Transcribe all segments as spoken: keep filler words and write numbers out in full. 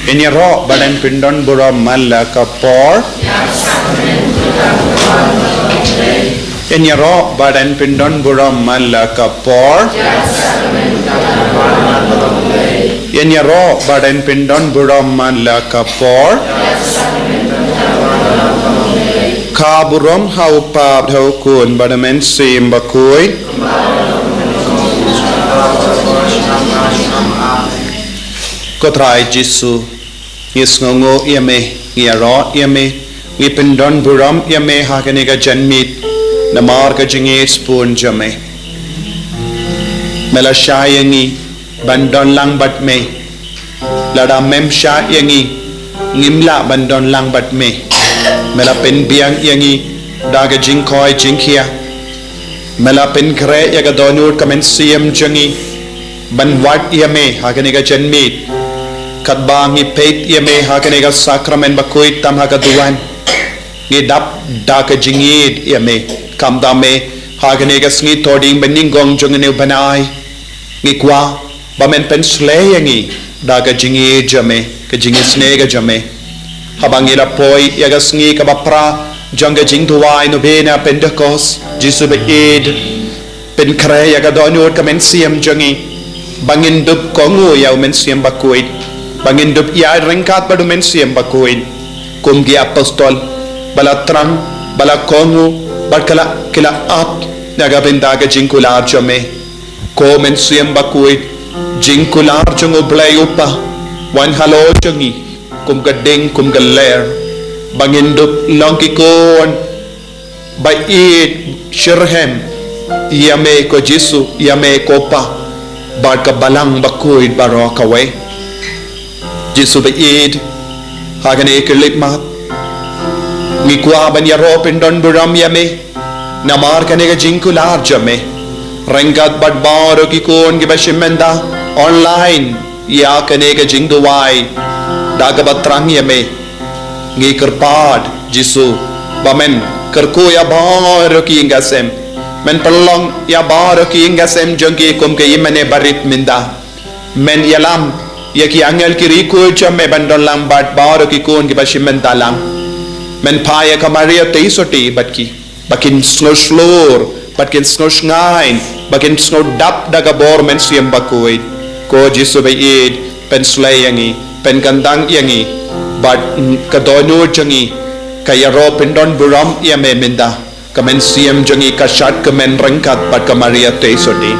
Yn ïaroh bad yn pyndon burom man la ka por. Yn ïaroh bad yn pyndon burom man la ka por. Yn ïaroh bad yn pyndon burom man la ka por. Ka burom ha u Kpa bad ha u Khun bad ha u Mynsiem Bakhuid. Ko Trai Jisu, ngi sngewnguh ïa me, ngi ïaroh ïa me, ngi pyndon burom ïa me ha kane ka janmiet, namar ka jingïeit sbun jong me. Me la shah ïa ngi ban don lang bad me. Lada mem shah ïa ngi, ngim lah ban don lang bad me. Me la pynbiang ïa ngi da ka jingkoit jingkhiah. Me la pynkhreh ïa ka dohnud ka mynsiem jong ngi ban wad ïa me ha kane ka janmiet. Katba ngi peit ïa me ha kane ka sakramen bakhuid tam ha ka duwan, ngi dap da ka jingïeit ïa me. Kumta me, ha kane ka sngi Thohdieng banyngkong jong une u bnai, ngi kwah ba men pynshlei ïa ngi da ka jingïeit jong me, ka jingisynei ka jong me. Haba ngi la poi ïa ka sngi kaba phra jong ka jingduwai novena Pentekost, Jisu ba ïeit, pynkhreh ïa ka dohnud ka mynsiem jong ngi, ba ngin dup kohnguh ïa u Mynsiem Bakhuid, ba ngin dup ïaid ryngkat bad u Mynsiem Bakhuid, kum ki apostol ba la thrang, ba la kohnguh, bad ki la, ki la ap na ka bynta ka jingkular jong me. Ko Mynsiem Bakhuid, jingkular jong U Blei U Kpa, wan halor jong ngi kum ka ding, kum ka lyer, ba ngin dup long ki khun ba ïeit shitrhem ïa me ko Jisu, ïa me ko Kpa, bad ka Balang Bakhuid baroh kawei. Jisu ba ïeit, ha kane ka khyllipmat ngi kwah ban ïaroh pyndon burom ïa me namar kane ka jingkular jong me, ryngkat bad baroh ki khun kiba shim bynta online ïa kane ka jingduwai da kaba thrang ïa me. Ngi kyrpad Jisu ba men kyrkhu ïa baroh ki ïing ki sem, men pynlong ïa baroh ki ïing ki sem jong ki kum ka ïingmane barit mynta. Men ïalam ïa ki angel ki riewkhuid jong me ban don lang bad baroh ki khun kiba shim bynta lang. Men phah ïa ka Maria Theisotti bad ki, ba kin sngew shlur, ba kin sngew shngaiñ, ba kin sngew dap da ka bor Mynsiem Bakhuid. Ko Jisu ba ïeit, pynshlei ïa ngi, pynkyndang ïa ngi, bad ka dohnud jong ngi ka ïaroh pyndon burom ïa me mynta. Ka mynsiem jong ngi ka shad kmen ryngkat bad ka Maria Theisotti.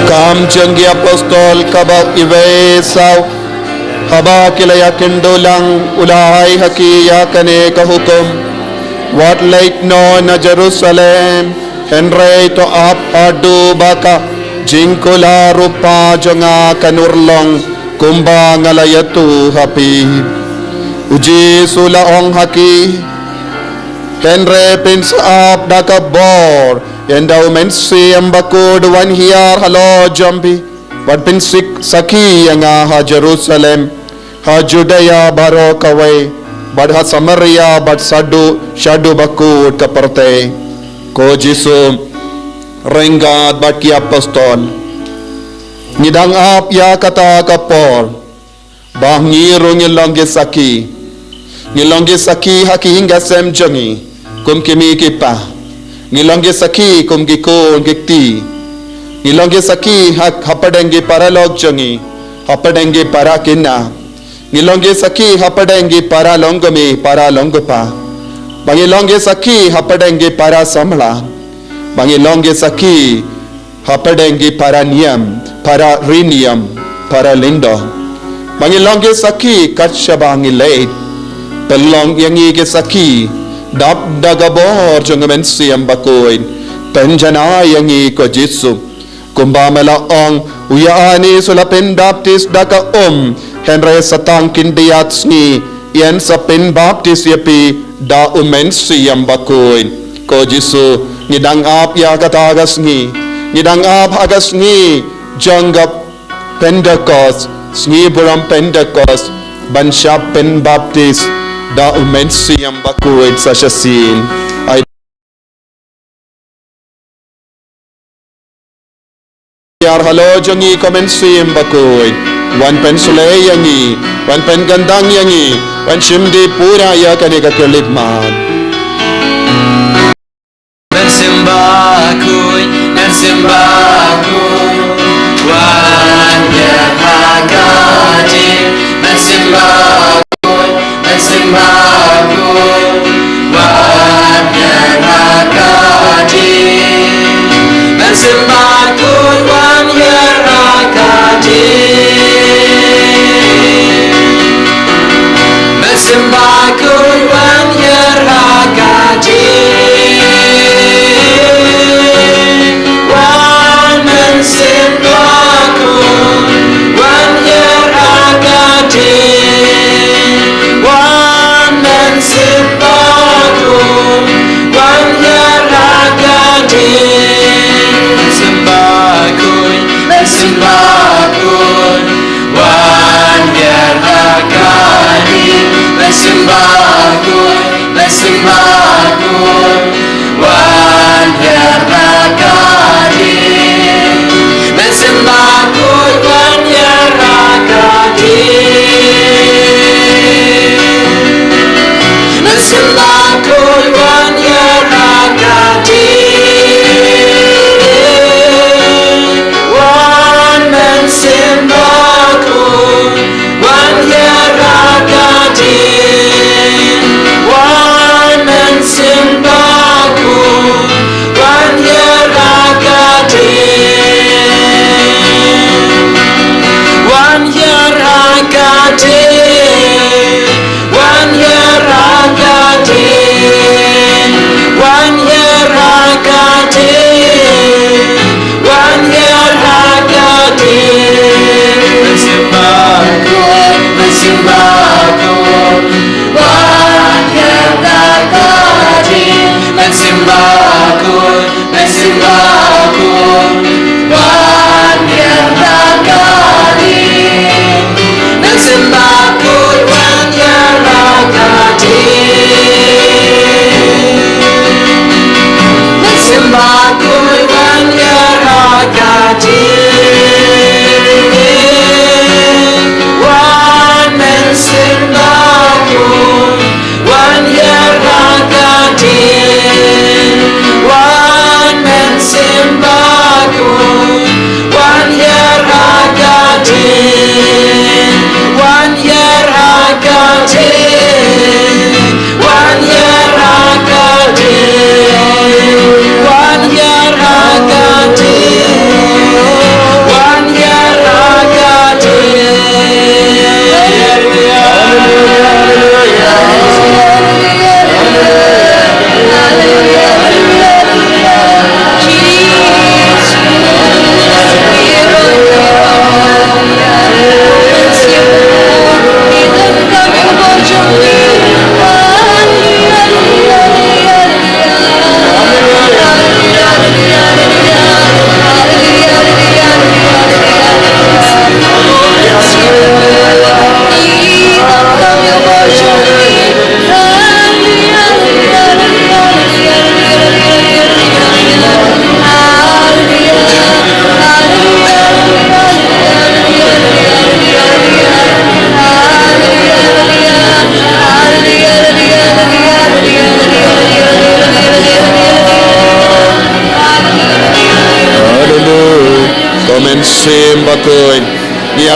Kam jong ki apostol kaba iwei saw. Haba ki la ïakynduh lang, u la ai ha ki ïa kane ka hukum: Wat leit noh na Jerusalem, hynrei to ap haduh ba ka jingkular u Kpa jong nga kan urlong, kumba nga la ïathuh ha phi. U Jisu u la ong ha ki, hynrei phin sa ap da ka bor ynda u Mynsiem Bakhuid u wan hiar halor jong phi, bad phin sa sakhi ïa nga ha Jerusalem, ha Judia baroh kawei, bad ha Samaria bad shaduh shaduh bakut ka pyrthei. Ko Jisu, ryngkat bad ki apostol, ngi dang ap ïa kata ka por ba ngi ruh ngin long ki sakhi. Ngin long ki sakhi ha ki ïing ki sem jong ngi kum ki mei ki pa. Ngin long ki sakhi kum ki khun ki kti. Ngin long ki sakhi ha, hapdeng ki paralok jong ngi, hapdeng ki para khynnah. Ngin long ki sakhi hapdeng ki para longkmie, para longkpa. Ba ngin long ki sakhi hapdeng ki para samla. Ba ngin long ki sakhi hapdeng ki para niam, para riewniam, para lyngdoh. Ba ngin long ki sakhi kat shaba ngi leit. Pynlong ïa ngi ki sakhi, dap da ka bor jong u Mynsiem Bakhuid. Pynjanai ïa ngi ko Jisu. Kumba me la ong, u Ïoannis u la pynbaptis da ka um, hynrei sa tang khyndiat sngi yn sa pynbaptis ïa phi da u Mynsiem Bakhuid. Ko Jisu, ngi dang ap ïa kata ka sngi. Ngi dang ap ha ka sngi jong ka Pentekost, sngi burom Pentekost, ban sa pynbaptis da u Mynsiem Bakhuid sa shisien. Ai Ïar halor jong ngi ko Mynsiem Bakhuid, wan pynsleh ïa ngi, wan pynkyndang ïa ngi, wan shim dih pura ïa kane ka khyllipmat. Mynsiem Bakhuid, Mynsiem Bakhuid, wan ïar ha ka jingim. Mynsiem Bakhuid, Mynsiem Bakhuid, wan ïar ha ka jingim. Mynsiem Bakhuid, wan ïar ha ka jingim. Mynsiem Bakhuid, wan ïar ha ka jingim. Wan Mynsiem Bakhuid, wan ïar ha ka jingim. Wan Mynsiem Bakhuid, wan ïar ha ka jingim. Mynsiem Bakhuid, Mynsiem Bakhuid, wan ïar ha ka jingim. Mynsiem Bakhuid, Mynsiem Bakhuid, wan ïar ha ka jingim. Mynsiem Bakhuid, wan ïar ha ka jingim. Mynsiem Bakhuid, wan ïar ha ka jingim. Wan Mynsiem Bakhuid, wan ïar ha ka jingim. Wan Mynsiem Bakhuid, wan ïar ha ka jingim. Wan ïar ha ka jingim. Wan ïar ha ka jingim. Wan ïar ha ka jingim. Wan ïar ha ka jingim. Mynsiem Bakhuid, Mynsiem Bakhuid, wan ïar ha ka jingim. Mynsiem Bakhuid, Mynsiem Bakhuid, wan ïar ha ka jingim. Mynsiem Bakhuid, wan ïar ha ka jingim.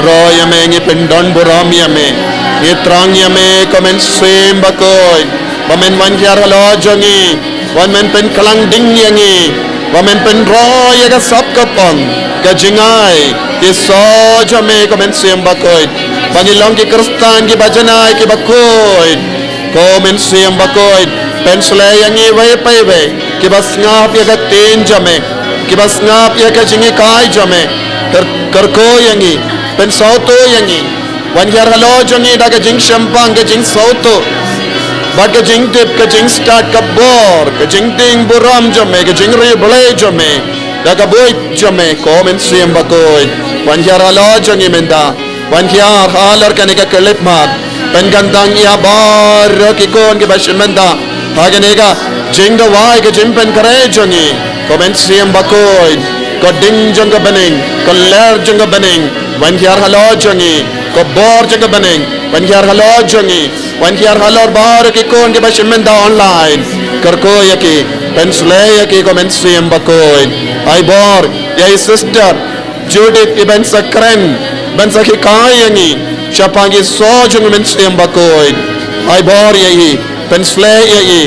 Ro ïa me, ngi pyndon burom ïa me. Ngi thrang ïa me ko Mynsiem Bakhuid, ba men wan hiar halor jong ngi, ba men pynkhlaiñ ding ïa ngi, ba men pynroi ïa ka sap ka pang, ka jingai, ki soh jong me ko Mynsiem Bakhuid, ba ngin long ki Khristan kiba janai kiba khuid. Ko Mynsiem Bakhuid, pynshlei ïa ngi iwei pa iwei, kiba sngap ïa ka ktien jong me, kiba sngap ïa ka jinghikai jong me. Kyrkhu ïa ngi, pynsngewthuh ïa ngi. Wan hiar halor jong ngi da ka jingshemphang, ka jingsngewthuh, bad ka jingtip, ka jingstad, ka bor, ka jingtieng burom jong me, ka jingriewblei jong me, da ka buit jong me ko Mynsiem Bakhuid. Wan hiar halor jong ngi mynta. Wan hiar halor kane ka khyllipmat. Pynkyntang ïa baroh ki khun kiba shim bynta ha kane ka jingduwai, ka jingpynkhreh jong ngi. Ko Mynsiem Bakhuid, ko ding jong ka bneng, ko ler jong ka bneng, wan hiar halor jong ngi. Ko bor jong ka bneng, wan hiar halor jong ngi. Wan hiar halor baroh ki khun kiba shim bynta online. Kyrkhu ïa ki, pynshlei ïa ki ko Mynsiem Bakhuid. Ai bor ïa i sister Judith, iban sa kren, ban sa hikai ïa ngi shaphang ki soh jong u Mynsiem Bakhuid. Ai bor ïa i, pynshlei ïa i,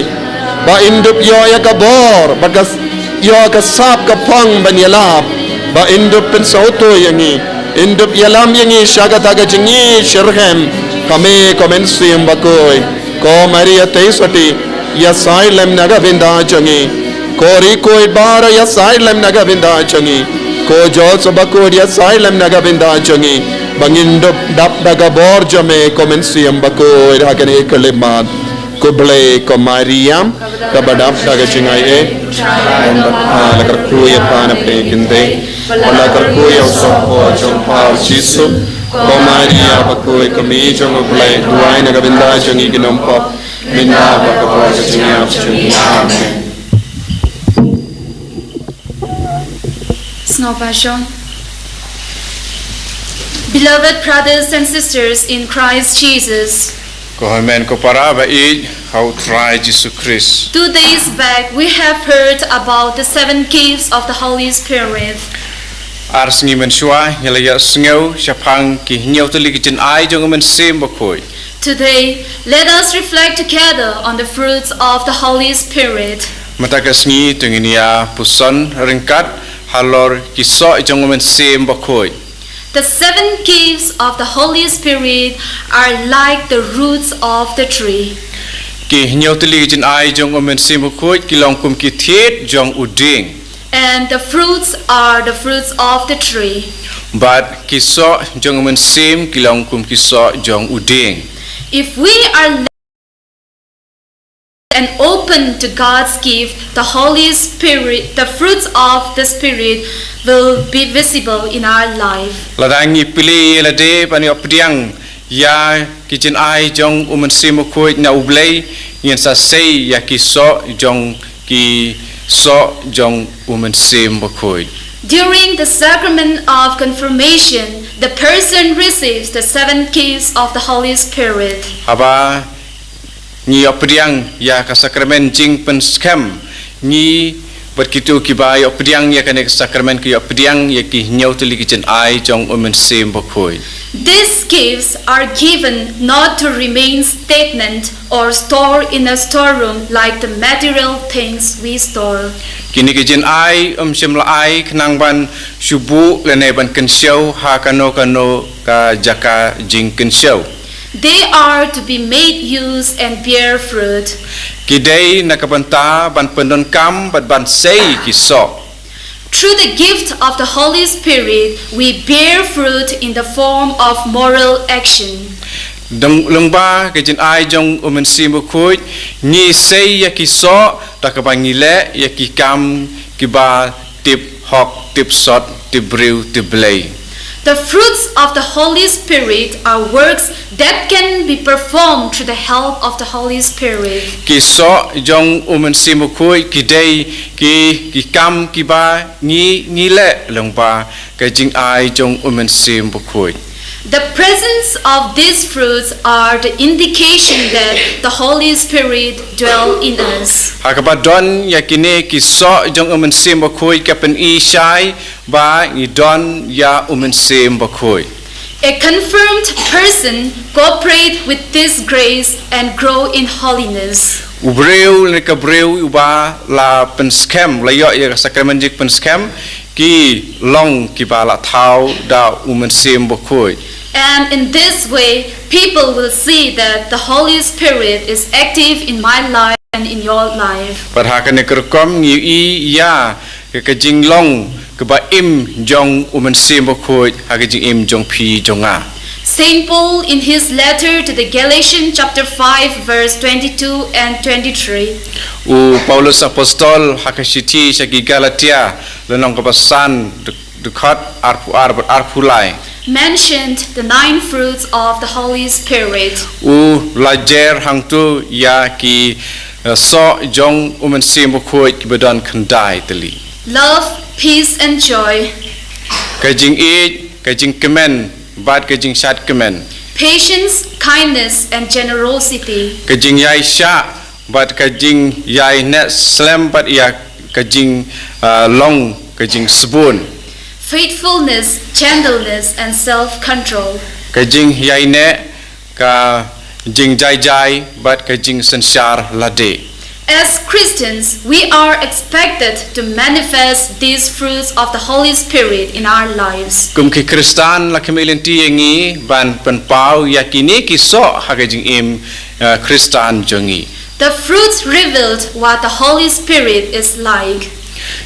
ba in dup ïoh ïa ka bor, ba ka s-, ïoh ka sap ka pang ban ïalap, ba in dup pynsngewthuh ïa ngi, in dup ïalam ïa ngi sha kata ka jingïeit shitrhem, ha me ko Mynsiem Bakhuid. Ko Maria Theisotti, ïasaid lem na ka bynta jong ngi. Ko rikhuid baroh, ïasaid lem na ka bynta jong ngi. Ko Joseph Bakhuid, ïasaid lem na ka bynta jong ngi. Ba ngin dup dap da ka bor jong me ko Mynsiem Bakhuid ha kane ka khyllipmat. Khublei ko Maria, kaba dap da ka jingaiei. Bad la kyrkhu ïa pha na pdeng ki kynthei, bad la kyrkhu ïa u sngewbha jong pha u Jisu. Ko Maria bakhuid, ko Kmie jong u Blei, duwai na ka bynta jong ngi ki nongpop, mynta bad ha ka por ka jingïap jong ngi. Amen. Sngewbha shong. Beloved brothers and sisters in Christ Jesus, Ko hynmen ko para ba ïeit ha u Trai Jisu Khrist. Two days back, we have heard about the seven gifts of the Holy Spirit. Ar sngi mynshuwa ngi la ïohsngew shaphang ki hynñiew tylli ki jingai jong u Mynsiem Bakhuid. Today, let us reflect together on the fruits of the Holy Spirit. Mynta ka sngi to ngin ïa puson ryngkat halor ki soh jong u Mynsiem Bakhuid. The seven gifts of the Holy Spirit are like the roots of the tree. Ki hynñiew tylli ki jingai jong u Mynsiem Bakhuid ki long kum ki thied jong u dieng. And the fruits are the fruits of the tree. Bad ki soh jong u Mynsiem ki long kum ki soh jong u dieng. If we are and open to God's gift, the Holy Spirit, the fruits of the Spirit will be visible in our life. Lada ngi plie ïa lade ban ïoh pdiang ïa ki jingai jong u Mynsiem Bakhuid na u Blei, ngin sa sei ïa ki soh jong, ki soh jong u Mynsiem Bakhuid. During the sacrament of confirmation, the person receives the seven gifts of the Holy Spirit. Haba ngi ïoh pdiang ïa ka sakramen jingpynskhem, ngi bad kito kiba ïoh pdiang ïa kane ka sakramen ki ïoh pdiang ïa ki hynñiew tylli ki jingai jong u Mynsiem Bakhuid. These gifts are given not to remain stagnant or stored in a storeroom like the material things we store. Kine ki jingai ym shym la ai khnang ban shu buh lane ban kynshew ha kano kano ka jaka jingkynshew. They are to be made use and bear fruit. Ki dei na ka bynta ban pyndonkam bad ban sei ki soh. Through the gift of the Holy Spirit, we bear fruit in the form of moral action. Dang lyngba ka jingai jong u Mynsiem Bakhuid, ngi sei ïa ki soh da kaba ngi leh ïa ki kam kiba tip hok, tip sot, tip briew, tip Blei. The fruits of the Holy Spirit are works that can be performed through the help of the Holy Spirit. Ki soh jong u Mynsiem Bakhuid ki dei ki, ki kam kiba ngi, ngi leh lyngba ka jingai jong u Mynsiem Bakhuid. The presence of these fruits are the indication that the Holy Spirit dwell in us. Ha kaba don ïa kine ki soh jong u Mynsiem Bakhuid ka pyni shai ba ngi don ïa u Mynsiem Bakhuid. A confirmed person cooperate with this grace and grow in holiness. U briew ne ka briew uba la pynskhem, la ïoh ïa ka sakramen jingpynskhem, ki long kiba la thaw da U Mynsiem Bakhuid. And in this way, people will see that the Holy Spirit is active in my life and in your life. Bad ha kane ka rukom ngi ïohi ïa ka, ka jinglong kaba im jong U Mynsiem Bakhuid ha ka jingim jong phi jong nga. Saint Paul, in his letter to the Galatians, chapter five, verse twenty-two and twenty-three, U Paulus Apostol ha ka shithi sha ki Galatia, lynnong kaba san, dkhot arphew ar bad arphew lai, mentioned the nine fruits of the Holy Spirit. u la jer hangto ïa ki, eh, soh jong U Mynsiem Bakhuid kiba don khyndai tylli. Love, peace, and joy, Ka jingïeit, ka jingkmen, bad ka jingshad kmen. patience, kindness, and generosity, Ka jingïaishah, bad ka jingïaineh slem, bad ïa ka jing, ah, long, ka jingsbun. faithfulness, gentleness, and self control. Ka jingïaineh, ka jingjaijai, bad ka jingsynshar lade. As Christians, we are expected to manifest these fruits of the Holy Spirit in our lives. Kum ki Khristan, la khmih lynti ïa ngi ban pynpaw ïa kine ki soh ha ka jingim, eh, Khristan jong ngi. The fruits revealed what the Holy Spirit is like.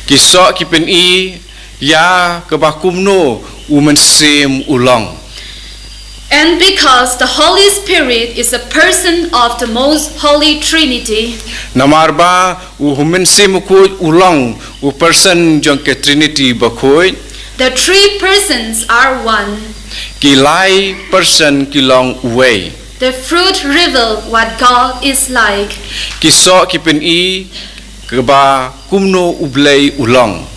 Ki soh ki pyni ïa kaba kumno U Mynsiem u long. And because the Holy Spirit is a person of the Most Holy Trinity, Namar ba U Mynsiem Bakhuid u long u person jong ka Trinity Bakhuid. The three persons are one. Ki lai person ki long uwei. The fruit reveal what God is like. Ki soh ki pyni kaba kumno U Blei u long.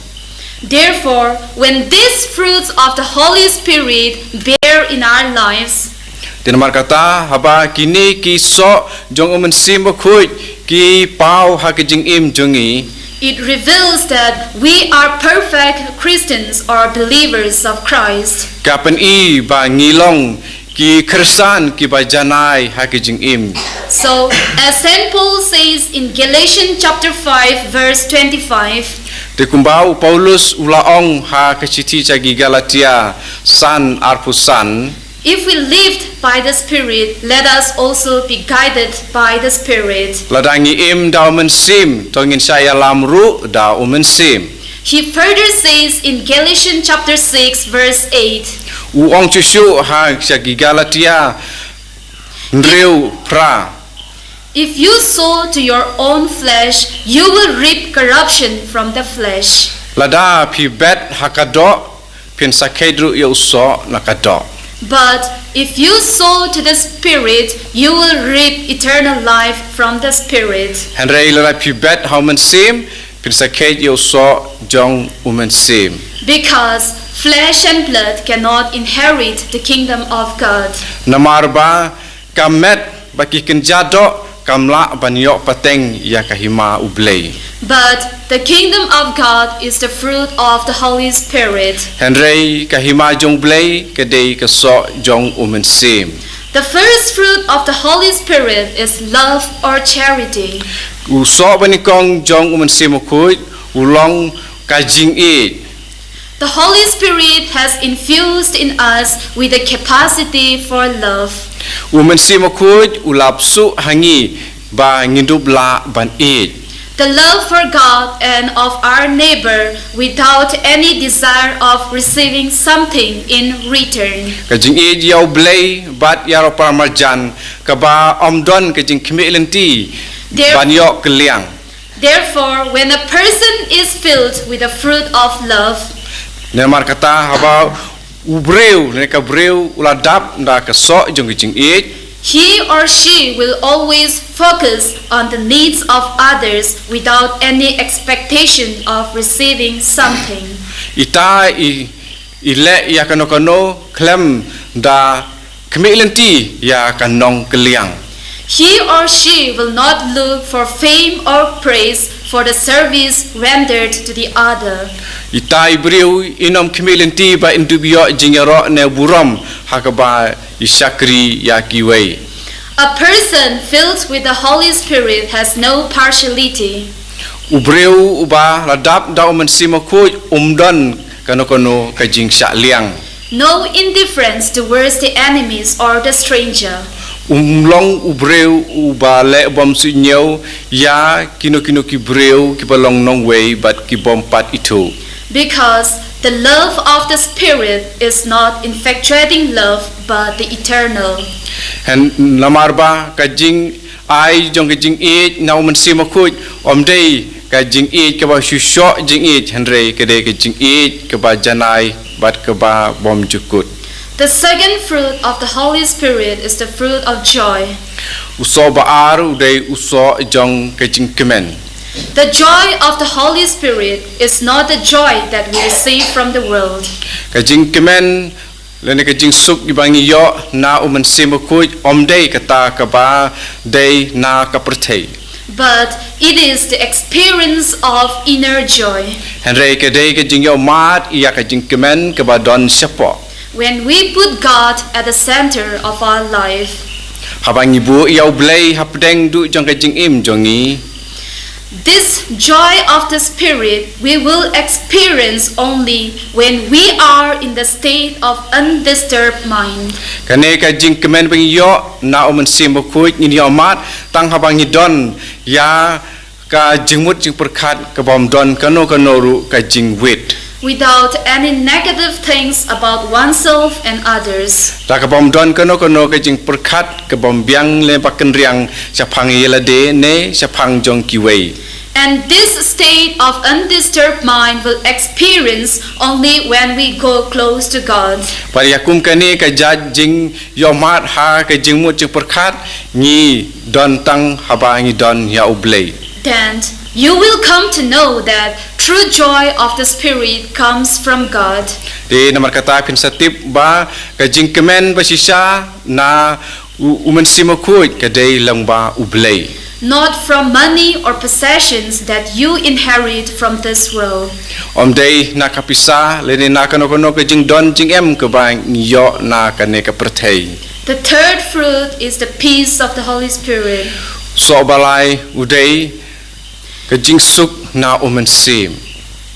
Therefore, when these fruits of the Holy Spirit bear in our lives, Te namar kata, haba kine ki soh jong U Mynsiem Bakhuid ki paw ha ka jingim jong ngi, it reveals that we are perfect Christians or believers of Christ. ka pyni ba ngi long ki Khristan kiba janai ha ka jingim. So, as Saint Paul says in Galatians chapter five, verse twenty-five, Te kumba u Paulus u la ong ha ka shithi sha ki Galatia san arphew san, if we lived by the Spirit, let us also be guided by the Spirit. lada ngi im da U Mynsiem, to ngin shah ïalam ruh da U Mynsiem. He further says in Galatians chapter six, verse eight, U ong shuh shuh ha sha ki Galatia hynriew phra, if you sow to your own flesh, you will reap corruption from the flesh. lada phi bet ha ka doh, phin sa kheit ruh ïa u soh na ka doh. But if you sow to the Spirit, you will reap eternal life from the Spirit. Hynrei lada phi bet ha U Mynsiem, phin sa kheit ïa u soh jong U Mynsiem. Because flesh and blood cannot inherit the kingdom of God. Namar ba ka met bad ki kynja doh kam lah ban ïoh pateng ïa ka hima U Blei. But the kingdom of God is the fruit of the Holy Spirit. Hynrei ka hima jong U Blei ka dei ka soh jong U Mynsiem. The first fruit of the Holy Spirit is love or charity. U soh banyngkong jong U Mynsiem Bakhuid u long ka jingïeit. The Holy Spirit has infused in us with the capacity for love. U Mynsiem Bakhuid u la pynsuh ha ngi ba ngin dup lah ban ïeit. The love for God and of our neighbor without any desire of receiving something in return. Ka jingïeit ïa U Blei bad ïa u para marjan kaba ym don ka jingkhmih lynti ban ïoh kylliang. Therefore, when a person is filled with the fruit of love, Namar kata haba u briew, ne ka briew u la dap da ka soh jong ka jingïeit, he or she will always focus on the needs of others without any expectation of receiving something. Ita i, i leh ïa kano kano khlem da khmih lynti ïa ka nongkylliang. He or she will not look for fame or praise for the service rendered to the other. Ita i briew in ym khmih lynti ba in dup ïoh jingïaroh ne burom ha kaba i shakri ïa kiwei. A person filled with the Holy Spirit has no partiality, U briew uba la dap da U Mynsiem Bakhuid um don kano kano ka jingshah liang. no indifference towards the enemies or the stranger. Um long u briew uba leh bymsuidñiew ïa kino kino ki briew kiba long nongwei bad ki bym pat ithuh. Because the love of the Spirit is not infatuating love, but the eternal. Hynrei namar ba ka jingai jong ka jingïeit na U Mynsiem Bakhuid ym dei ka jingïeit kaba shu shoh jingïeit, hynrei ka dei ka jingïeit kaba janai bad kaba bymjukut. The second fruit of the Holy Spirit is the fruit of joy. U soh ba ar u dei u soh jong ka jingkmen. The joy of the Holy Spirit is not the joy that we receive from the world. Ka jingkmen lane ka jingsuk iba ngi ïoh na U Mynsiem Bakhuid ym dei kata kaba dei na ka pyrthei. But it is the experience of inner joy. Hynrei ka dei ka jingïohmad ïa ka jingkmen kaba don shapoh. When we put God at the center of our life, Haba ngi buh ïa U Blei hapdeng duh jong ka jingim jong ngi. This joy of the Spirit we will experience only when we are in the state of undisturbed mind. Kane ka jingkmen ba ngi ïoh na U Mynsiem Bakhuid ngin ïohmad tang haba ngi don ïa ka jingmut jingpyrkhat kaba ym don kano kano ruh ka jingwit. Without any negative things about oneself and others. Da kaba ym don kano kano ka jingpyrkhat kaba ym biang lane ba kynriang shaphang ïa lade ne shaphang jong kiwei. And this state of undisturbed mind will experience only when we go close to God. Bad ïa kum kane ka jait jingïohmad ha ka jingmut jingpyrkhat ngi don tang haba ngi don ïa U Blei. Then you will come to know that true joy of the Spirit comes from God. Te namar kata phin sa tip ba ka jingkmen ba shisha na U, U Mynsiem Bakhuid ka dei lyngba U Blei. Not from money or possessions that you inherit from this world. Ym dei na ka pisa lane na kano kano ka jingdon jingem kaba ngi ïoh na kane ka pyrthei. The third fruit is the peace of the Holy Spirit. Soh ba lai u dei ka jingsuk na U Mynsiem.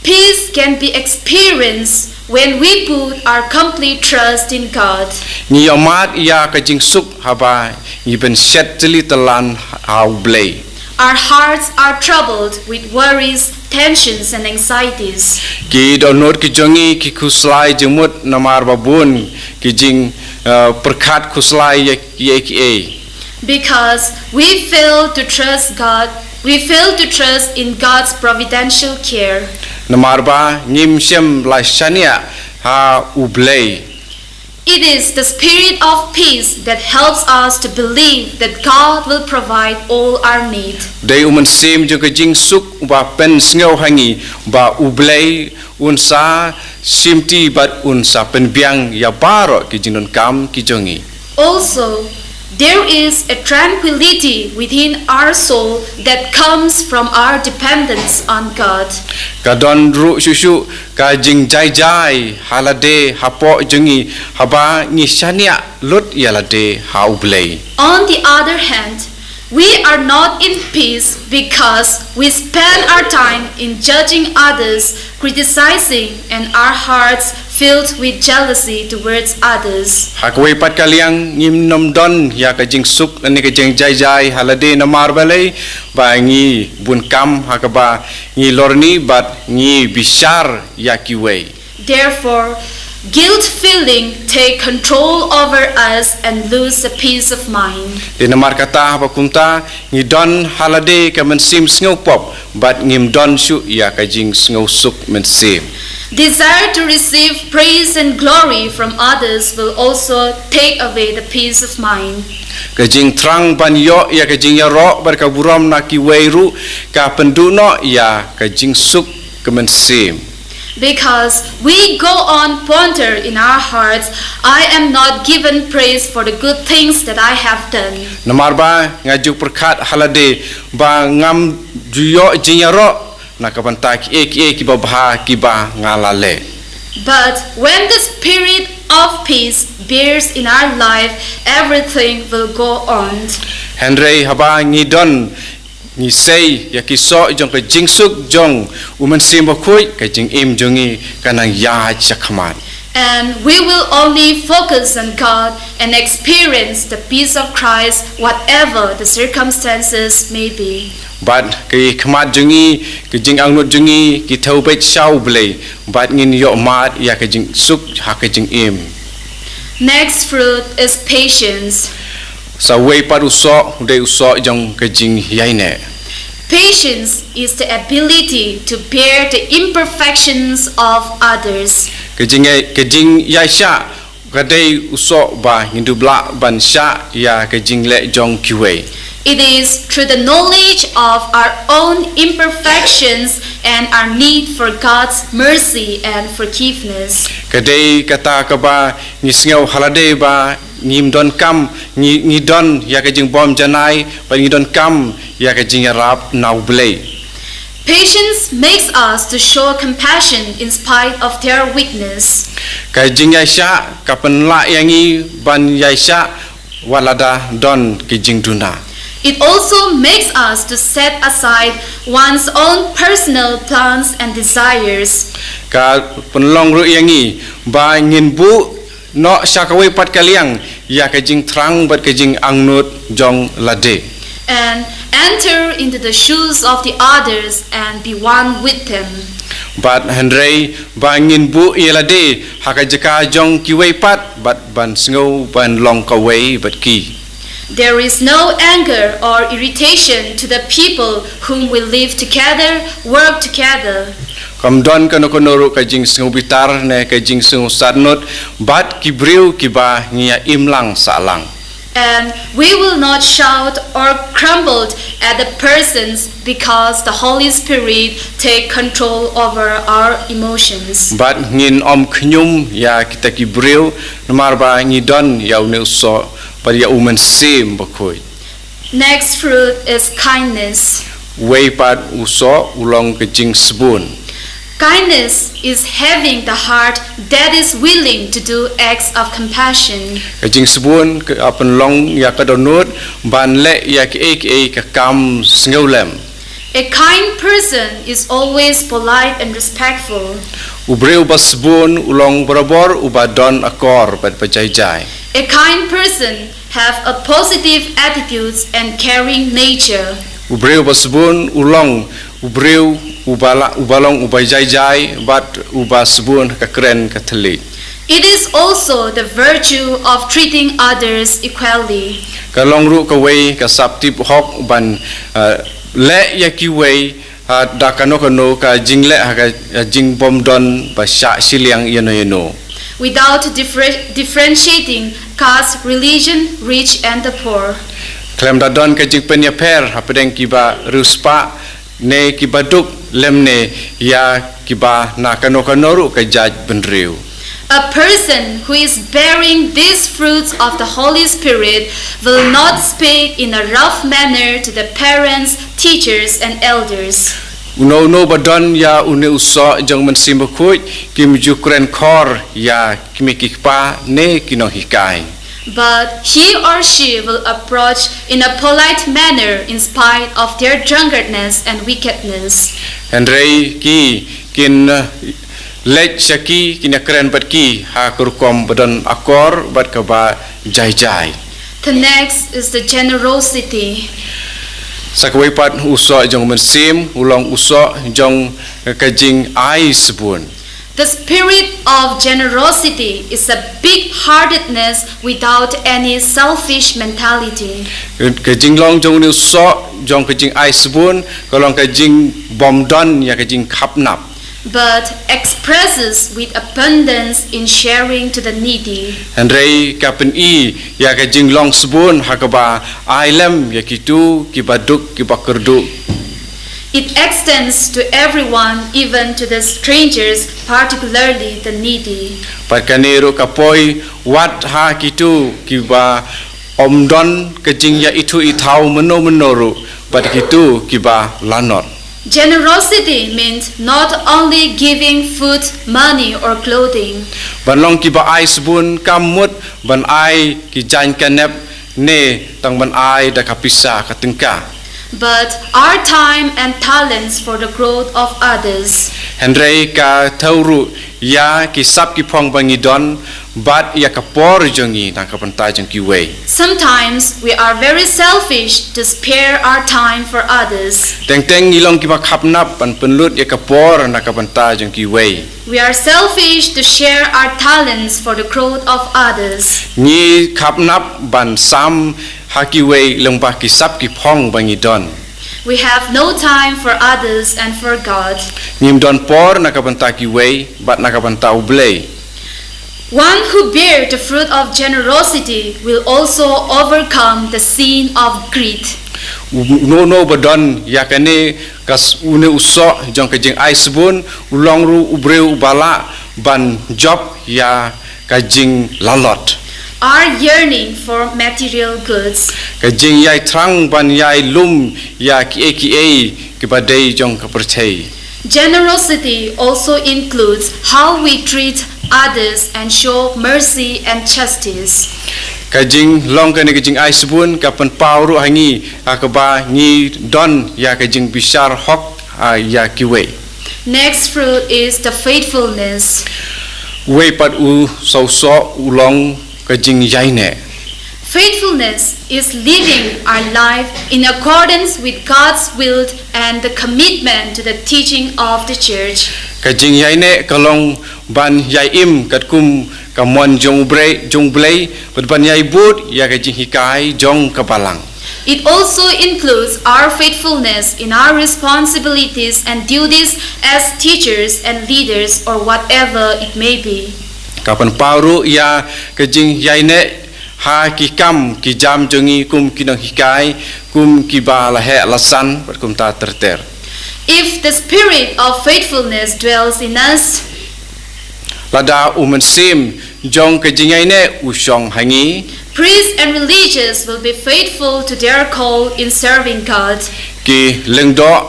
Peace can be experienced when we put our complete trust in God. Ngi ïohmad ïa ka jingsuk haba ngi pynshet tylli tylan ha U Blei. Our hearts are troubled with worries, tensions, and anxieties. Ki dohnud ki jong ngi ki khuslai jingmut namar ba bun ki jing, eh, pyrkhat khuslai ïa, ïa kiei. Because we fail to trust God, we fail to trust in God's providential care. Namar ba ngim shym la shaniah ha U Blei. It is the spirit of peace that helps us to believe that God will provide all our need. Dei U Mynsiem jong ka jingsuk uba pynsngew ha ngi ba U Blei un sa shimti bad un sa pynbiang ïa baroh ki jingdonkam ki jong ngi. Also, there is a tranquility within our soul that comes from our dependence on God. Ka don ruh shuh shuh ka jingjai jai ha lade hapoh jong ngi haba ngi shaniah lut ïa lade ha U Blei. On the other hand, we are not in peace because we spend our time in judging others, criticizing, and our hearts filled with jealousy towards others. Ha kawei pat ka liang ngim nym don ïa ka jingsuk ne ka jingjai jai ha lade namar balei ba ngi bun kam ha kaba ngi lorni bad ngi bishar ïa kiwei. Therefore, guilt feeling take control over us and lose the peace of mind. Te namar kata haba kumta ngi don ha lade ka mynsiem sngewpop bad ngim don shuh ïa ka jingsngewsuk mynsiem. Desire to receive praise and glory from others will also take away the peace of mind. Ka jingthrang ban ïoh ïa ka jingïaroh bad ka burom na kiwei ruh ka pynduh noh ïa ka jingsuk ka mynsiem. Because we go on ponder in our hearts, "I am not given praise for the good things that I have done." Namar ba nga ju pyrkhat ha lade ba ngam ju ïoh jingïaroh na ka bynta kiei kiei kiba bha kiba nga la leh. But when the spirit of peace bears in our life, everything will go on. Hynrei haba ngi don, ngi sei ïa ki soh jong ka jingsuk jong U Mynsiem Bakhuid, ka jingim jong ngi kan nang ïaid shakhmat. And we will only focus on God and experience the peace of Christ, whatever the circumstances may be. Bad ka khmat jong ngi, ka jingangnud jong ngi, ki thew beit sha U Blei, bad ngin ïoh mad ïa ka jingsuk ha ka jingim. Next fruit is patience. Sa wei pat u soh, u dei u soh jong ka jingïaineh. Patience is the ability to bear the imperfections of others. Ka jing, ka jingïaishah ka dei u soh ba ngin dup lah ban shah ïa ka jingleh jong kiwei. It is through the knowledge of our own imperfections and our need for God's mercy and forgiveness. Ka dei kata kaba ngi sngew ha lade ba ngim donkam, ngi, ngi don ïa ka jingbym janai, bad ngi donkam ïa ka jingïarap na U Blei. Patience makes us to show compassion in spite of their weakness. Ka jingïaishah ka pynlah ïa ngi ban ïaishah wat lada don ki jingduna. It also makes us to set aside one's own personal plans and desires. Ka pynlong ruh ïa ngi ba ngin buh noh sha kawei pat ka liang ïa ka jingthrang bad ka jingangnud jong lade. And enter into the shoes of the others and be one with them. Bad hynrei ba ngin buh ïa lade ha ka jaka jong kiwei pat, bad ban sngew ban long kawei bad ki. There is no anger or irritation to the people whom we live together, work together. Kam don kano kano ruh ka jingsngewbitar ne ka jingsngewsatnud bad ki briew kiba ngi ïa im lang sah lang. And we will not shout or grumble at the persons because the Holy Spirit take control over our emotions. Bad ngin ym khñium ïa kita ki briew namar ba ngi don ïa une u soh bad ïa U Mynsiem Bakhuid. Next fruit is kindness. Wei pat u soh u long ka jingsbun. Kindness is having the heart that is willing to do acts of compassion. Ka jingsbun ka pynlong ïa ka dohnud ban leh ïa kiei kiei ka kam sngewlem. A kind person is always polite and respectful. U briew ba sbun u long barabor uba don akor bad ba jai jai. A kind person have a positive attitudes and caring nature. U briew ba sbun u long u briew uba la, uba long uba jai jai bad uba sbun ka kren ka thylliej. It is also the virtue of treating others equally. Ka long ruh kawei ka sap tip hok ban, eh, leh ïa kiwei, ha, da kano kano ka jingleh ha ka, eh, jingbymdon ba shah shiliang ïano ïano. Without differ-, differentiating caste, religion, rich and the poor. Khlem da don ka jingpynïapher hapdeng kiba riewspah ne kiba duk lymne ïa kiba na kano kano ruh ka jaitbynriew. A person who is bearing these fruits of the Holy Spirit will not speak in a rough manner to the parents, teachers, and elders. Uno uno ba don ïa une u soh jong U Mynsiem Bakhuid kim ju kren khor ïa ki kmie ki kpa ne ki nonghikai. But he or she will approach in a polite manner in spite of their drunkenness and wickedness. Hynrei ki kin, eh, leit sha ki, kin ïakren bad ki ha ka rukom ba don akor bad kaba jai jai. The next is the generosity. Sa kawei pat u soh jong U Mynsiem u long u soh jong ka jingai sbun. The spirit of generosity is a big-heartedness without any selfish mentality. Ka jinglong jong une u soh jong ka jingai sbun ka long ka jingbymdon ïa ka jingkhapnap. But expresses with abundance in sharing to the needy. Hynrei ka pyni ïa ka jinglong sbun ha kaba ai lem ïa kito kiba duk kiba kyrduh. It extends to everyone, even to the strangers, particularly the needy. Bad kane ruh ka poi wat ha kito kiba ym don ka jingïaithuh ithaw mynno mynno ruh, bad kito kiba lanot. Generosity means not only giving food, money, or clothing, Ban long kiba ai sbun kam mut ban ai ki jaiñ ka nep ne tang ban ai da ka pisa ka tyngka. but our time and talents for the growth of others. Hynrei ka thew ruh ïa ki sap ki phong ba ngi don bad ïa ka por jong ngi na ka bynta jong kiwei. Sometimes we are very selfish to spare our time for others. Teng teng ngi long kiba khapnap ban pynlut ïa ka por na ka bynta jong kiwei. We are selfish to share our talents for the growth of others. Ngi khapnap ban sam ha kiwei lyngba ki sap ki phong ba ngi don. We have no time for others and for God. Ngim don por na ka bynta kiwei bad na ka bynta U Blei. One who bears the fruit of generosity will also overcome the sin of greed. Uno uno ba don ïa kane ka s- une u soh jong ka jingai sbun u long ruh u briew uba lah ban jop ïa ka jinglalot. Our yearning for material goods. Ka jingïai thrang ban ïai lum ïa kiei kiei kiba dei jong ka pyrthei. Generosity also includes how we treat others and show mercy and justice. Ka jinglong kane ka jingai sbun ka pynpaw ruh ha ngi ha kaba ngi don ïa ka jingbishar hok ha ïa kiwei. Next fruit is the faithfulness. Wei pat u soh u soh u long ka jingïaineh. Faithfulness is living our life in accordance with God's will and the commitment to the teaching of the church. Ka jingïaineh ka long ban ïai im katkum ka mon jong U Blei, jong U Blei, bad ban ïai bud ïa ka jinghikai jong ka balang. It also includes our faithfulness in our responsibilities and duties as teachers and leaders or whatever it may be. Ka pynpaw ruh ïa ka jingïaineh ha ki kam ki jam jong ngi kum ki nonghikai, kum kiba la heh la san bad kumta ter ter. If the spirit of faithfulness dwells in us, Lada u mynsiem jong ka jingïaineh u shong ha ngi, priests and religious will be faithful to their call in serving God. Ki lyngdoh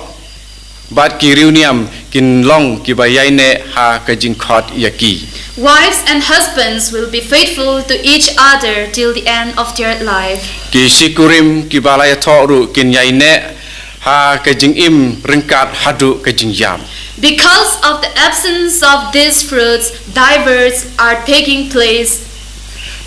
bad ki riewniam kin long kiba ïaineh ha ka jingkhot ïa ki. Wives and husbands will be faithful to each other till the end of their life. Ki shikurim kiba la ïathoh ruh kin ïaineh ha ka jingim ryngkat haduh ka jingïap. Because of the absence of these fruits, divisions are taking place.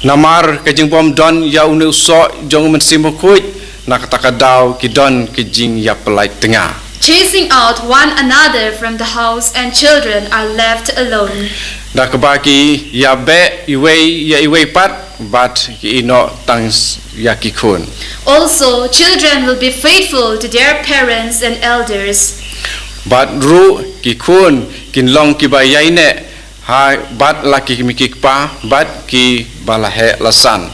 Namar ka jingbym don ïa une u soh jong u Mynsiem Bakhuid, na kata ka daw ki don ki jingïapyllait tnga. Chasing out one another from the house and children are left alone. Da kaba ki ïabeh iwei ïa iwei pat bad ki ïehnoh tang ïa ki khun. Also, children will be faithful to their parents and elders. Bad ruh ki khun kin long kiba ïaineh ha bad la ki kmie ki kpa bad kiba la heh la san.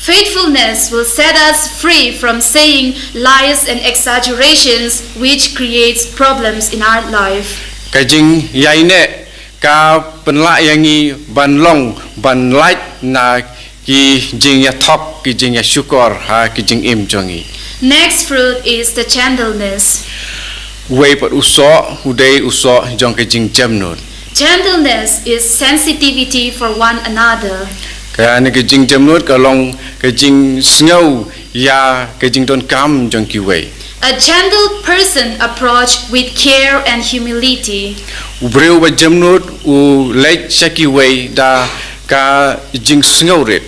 Faithfulness will set us free from saying lies and exaggerations which creates problems in our life. Ka jingïaineh ka pynlah ïa ngi ban long ban lait na ki jingïathok ki jingïashukor ha ki jingim jong ngi. Next fruit is the gentleness. Wei pat u soh u dei u soh jong ka jingjemnud. Gentleness is sensitivity for one another. Kane ka jingjemnud ka long ka jingsngew ïa ka jingdonkam jong kiwei. A gentle person approach with care and humility. U briew ba jemnud u leit sha kiwei da ka jingsngewrit.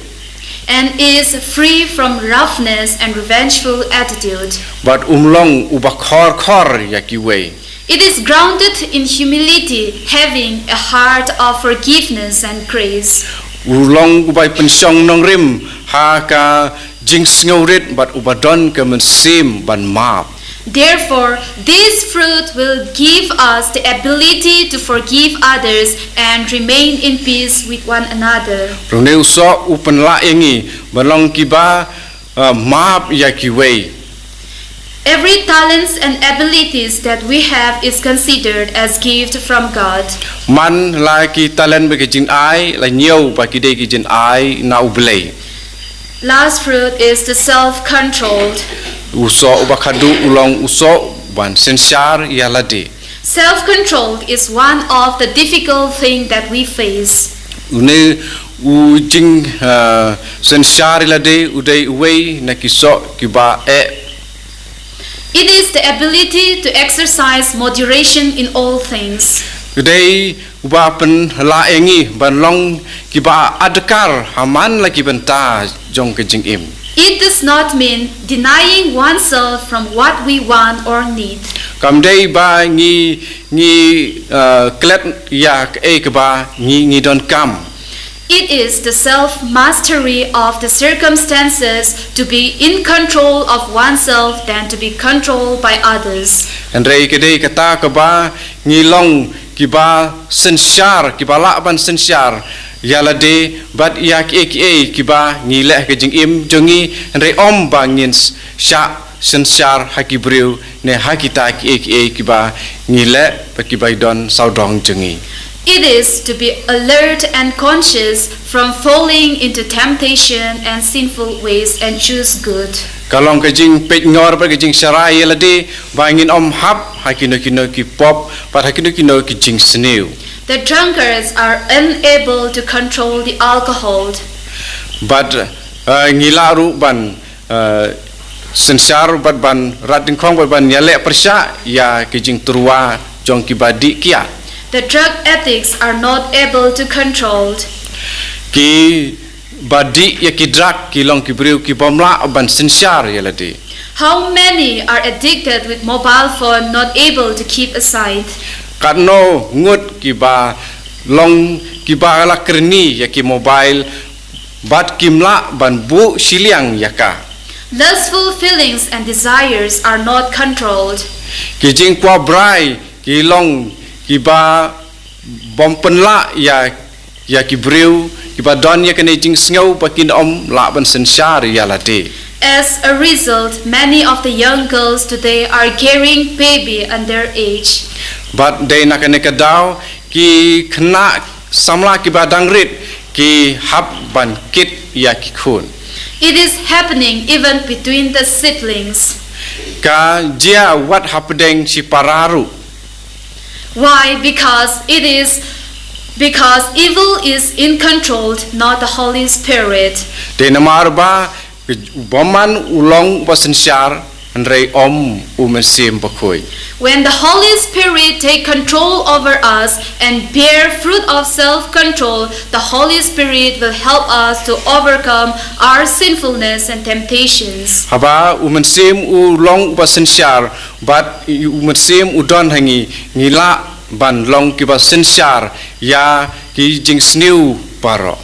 And is free from roughness and revengeful attitude. Bad um long uba khor khor ïa kiwei. It is grounded in humility, having a heart of forgiveness and grace. U long uba pynshong nongrim ha ka jingsngewrit bad uba don ka mynsiem ban map. Therefore, this fruit will give us the ability to forgive others and remain in peace with one another. Rung ne u soh u pynlah ïa ngi ban long kiba uh, map ïa kiwei. Every talents and abilities that we have is considered as gift from God. Man la ki talent bad ki jingai la ñiew ba ki dei ki jingai na U Blei. Last fruit is the self-controlled. U soh uba khadduh u long u soh ban synshar ïa lade. Self-control is one of the difficult thing that we face. Une u jing, uh, synshar ïa lade u dei uwei na ki soh kiba eh. It is the ability to exercise moderation in all things. U dei uba pynlah ïa ngi ban long kiba adkar ha man la ki bynta jong ka jingim. It does not mean denying oneself from what we want or need. Kam dei ba ngi, ngi, uh, klet ïa kaei kaba ngi, ngi donkam. It is the self-mastery of the circumstances to be in control of oneself than to be controlled by others. Hynrei ka dei kata kaba ngi long kiba synshar, kiba lah ban synshar ïa lade bad ïa kiei kiei kiba ngi leh ha ka jingim jong ngi, hynrei ym ba ngin s-, shah synshar ha ki briew ne ha kita kiei kiei kiba ngi leh bad kiba don sawdong jong ngi. It is to be alert and conscious from falling into temptation and sinful ways and choose good. Ka long ka jingpeitngor bad ka jingsharai ïa lade ba ngin ym hap ha kino kino ki pop bad ha kino kino ki jingsniew. The drunkards are unable to control the alcohol. Bad, uh, ngi lah ruh ban, uh, synshar bad ban rat dyngkhong bad ban ïaleh pyrshah ïa ki jingtyrwa jong kiba dih kiad. The drug addicts are not able to control. Kiba dih ïa ki drug ki long ki briew kibym lah ban synshar ïa lade. How many are addicted with mobile phone, not able to keep aside? Katno ngut kiba long kiba la kyrni ïa ki mobile bad kim lah ban buh shiliang ïa ka. Lustful feelings and desires are not controlled. Ki jingkwah brai ki long kiba bym pynlah ïa, ïa ki briew kiba don ïa kane jingsngew ba kin ym lah ban synshar ïa lade. As a result, many of the young girls today are carrying baby under age. Bad dei na kane ka daw ki khynnah samla kiba dang rit ki hap ban kit ïa ki khun. It is happening even between the siblings. Ka jia wat hapdeng shipara ruh. Why? Because it is, because evil is in control, not the Holy Spirit. Dei namar ba u bymman u long uba synshar, hynrei ym u Mynsiem Bakhuid. When the Holy Spirit take control over us and bear fruit of self-control, the Holy Spirit will help us to overcome our sinfulness and temptations. Haba u Mynsiem u long uba synshar, bad u Mynsiem u don ha ngi, ngi lah ban long kiba synshar ïa ki jingsniew baroh.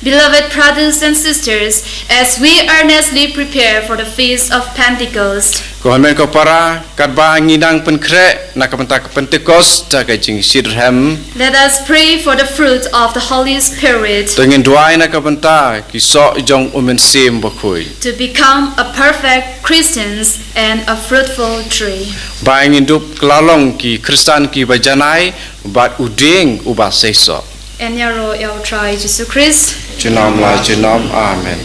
Beloved brothers and sisters, as we earnestly prepare for the Feast of Pentecost, Ko hynmen ko para, katba ngi nang pynkhreh na ka bynta ka Pentecost da ka jingshitrhem, let us pray for the fruit of the Holy Spirit. To ngin duwai na ka bynta ki soh jong u Mynsiem Bakhuid. To become a perfect Christians and a fruitful tree. Ba ngin dup kylla long ki Khristan kiba janai bad u dieng uba seisoh. Yn ïaroh ïa U Trai Jisu Khrist. Junom la junom. Amen.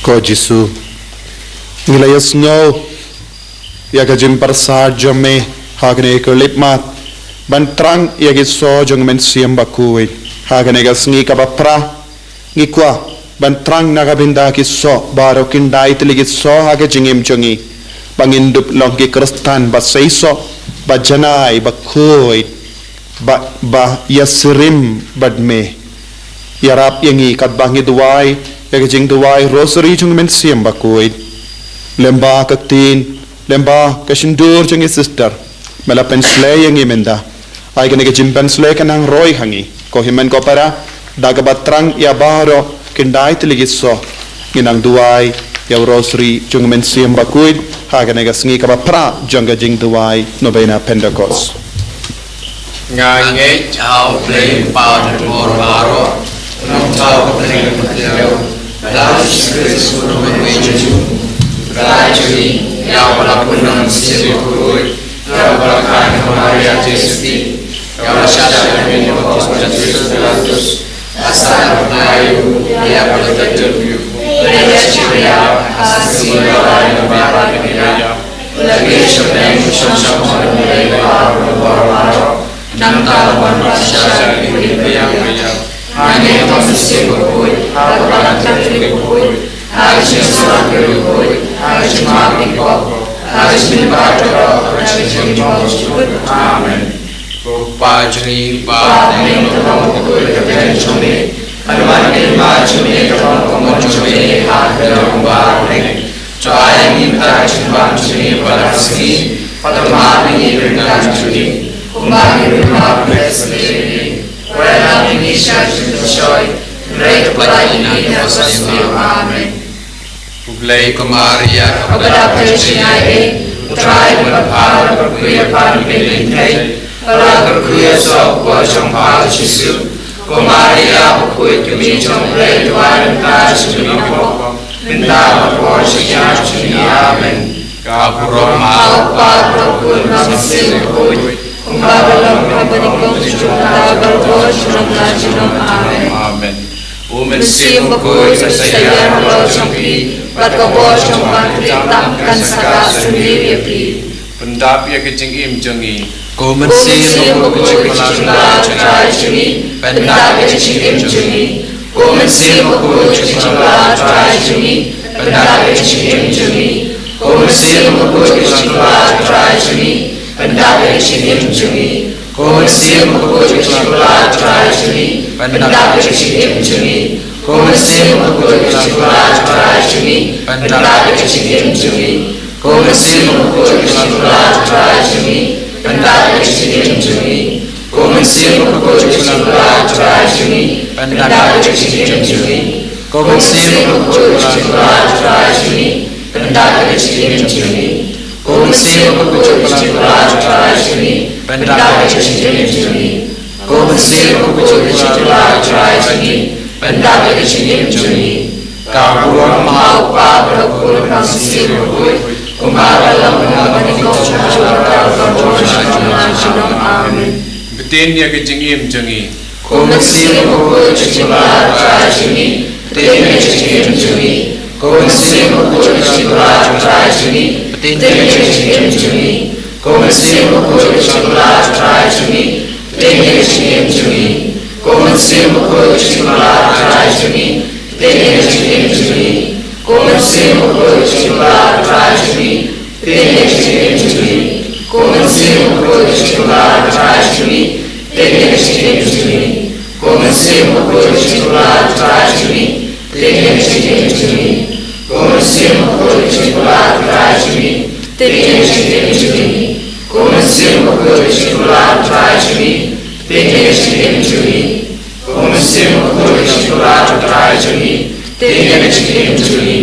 Ko Jisu, ngi la ïasngew ïa ka jingpyrsad jong me ha kane ka khyllipmat ban thrang ïa ki soh jong u Mynsiem Bakhuid ha kane ka sngi kaba phra. Ngi kwah ban thrang na ka bynta ki soh baroh, kyndai tylli ki soh ha ka jingim jong ngi, ba ngin dup long ki Khristan ba seisoh, ba janai, ba khuid, ba, ba ïasyriem bad me. Ïarap ïa ngi katba ngi duwai ïa ka jingduwai Rosary jong u Mynsiem Bakhuid. Lyngba ka ktien, lyngba ka shyntur jong ngi sister, me la pynsleh ïa ngi mynta. Ai kane ka jingpynsleh kan nang roi ha ngi, ko hynmen ko para, da kaba thrang ïa baroh kyndai tylli ki soh, ngin nang duwai ïa u Rosary jong u Mynsiem Bakhuid ha kane ka sngi kaba phra jong ka jingduwai Novena Pentecost. Nga ngeit ha U Blei Kpa jong ka bor baroh, U Nongthaw Kynrad Kynrad, bad ha U Jisu Khrist U Nongpynim jong ngi, U Trai jong ngi, ïa uba la pun da u Mynsiem Bakhuid, ïa uba la kha na ka Maria Theisotti, ïa uba la shah shamoh ha u kros bad la jam ha u Pyntios Pilatus, Asar na yu ya berkata yu. Lagi shameng shong shong nang ka wan ba sha yu ya. Ani tong sisi bukui, aku akan tak bukui. Aku sisi bukui, aku cuma bukui. Aku cuma bukui. Amen. Ko Pa jong ngi ba ha bneng, to ong ba ka kyrteng ka jong me, ka don ka hima jong me, ka long kumba jong me ha ka jong ba ha bneng. To ai ïa ngi mynta ka jingbam jong ngi ba la ka sngi, bad to map ïa ngi ka bynta jong ngi, kumba ngi ruh ngi map ïa ki ba pynlong ïa ngi. Wat lam ïa ngi sha ka jingpynshoi, hynrei to pynlait ïa ngi na ka basniew. Amen. U Blei, ko Maria, kaba dap ha jingaiei, U Trai u don bad pha, la kyrkhu ïa pha na pdeng ki kynthei, bad la kyrkhu ïa u trai u kpoh jong pha u Jisu. Ko Maria bakhuid, ka kmie jong U Blei, to ai mynta ïa ngi ki bapher, mynta bad ha ka por jong ka jingim jong ngi. Amen. Ka burom ha U Kpa, bad ha U Khun, bad ha U Mynsiem Bakhuid, kumba ka long, kaba nyngkong, junom, mynta bad ha ka por junom la junom. Amen. Amen. U Mynsiem Bakhuid, sa ïaid halor jong phi, bad ka bor jong phi, phi tam kan sa kah sniew ïa phi. Pyndap ïa ka jingim jong ngi. Ko Mynsiem Bakhuid, ka jingkylla Trai jong ngi, pyndap ïa ka jingim jong ngi. Ko Mynsiem Bakhuid, ka jingkylla Trai jong ngi, pyndap ïa ka jingim jong ngi. Ko Mynsiem Bakhuid, ka jingkylla Trai jong ngi, pyndap ïa ka jingim jong ngi. Ko Mynsiem Bakhuid, ka jingkylla Trai jong ngi, pyndap ïa ka jingim jong ngi. Ko Mynsiem Bakhuid, ka jingkylla Trai jong ngi, pyndap ïa ka jingim jong ngi. Ko Mynsiem Bakhuid, ka jingkylla Trai jong ngi, pyndap ïa ka jingim jong ngi. Ko Mynsiem Bakhuid, ka jingkylla Trai jong ngi, pyndap ïa ka jingim jong ngi. Ko Mynsiem Bakhuid, ka jingkylla Trai jong ngi, pyndap ïa ka jingim jong ngi. Ko Mynsiem Bakhuid, ka jingkylla Trai jong ngi, pyndap ïa ka jingim jong ngi. Ko Mynsiem Bakhuid, ka jingkylla Trai jong ngi, pyndap ïa ka jingim jong ngi. Ka burom ha U Kpa, bad ha U Khun, bad ha U Mynsiem Bakhuid, kumba ka long, kaba nyngkong, junom, mynta bad ha ka por junom la junom. Amen. Btin ïa ka jingim jong ngi. Ko Mynsiem Bakhuid, ka jingkylla Trai jong ngi, btin ïa ka jingim jong ngi. Ko Mynsiem Bakhuid, ka jingkylla Trai jong ngi, btin ïa ka jingim jong ngi. Ko Mynsiem Bakhuid, ka jingkylla Trai jong ngi, btin ïa ka jingim jong ngi. Ko Mynsiem Bakhuid, ka jingkylla Trai jong ngi, btin ïa ka jingim jong ngi. Ko Mynsiem Bakhuid, ka jingkylla Trai jong ngi, btin ïa ka jingim jong ngi. Ko Mynsiem Bakhuid, ka jingkylla Trai jong ngi, btin ïa ka jingim jong ngi. Ko Mynsiem Bakhuid, ka jingkylla Trai jong ngi, btin ïa ka jingim jong ngi. Ko Mynsiem Bakhuid, ka jingkylla Trai jong ngi, btin ïa ka jingim jong ngi. Ko Mynsiem Bakhuid, ka jingkylla Trai jong ngi, btin ïa ka jingim jong ngi. Ko Mynsiem Bakhuid, ka jingkylla Trai jong ngi, btin ïa ka jingim jong ngi.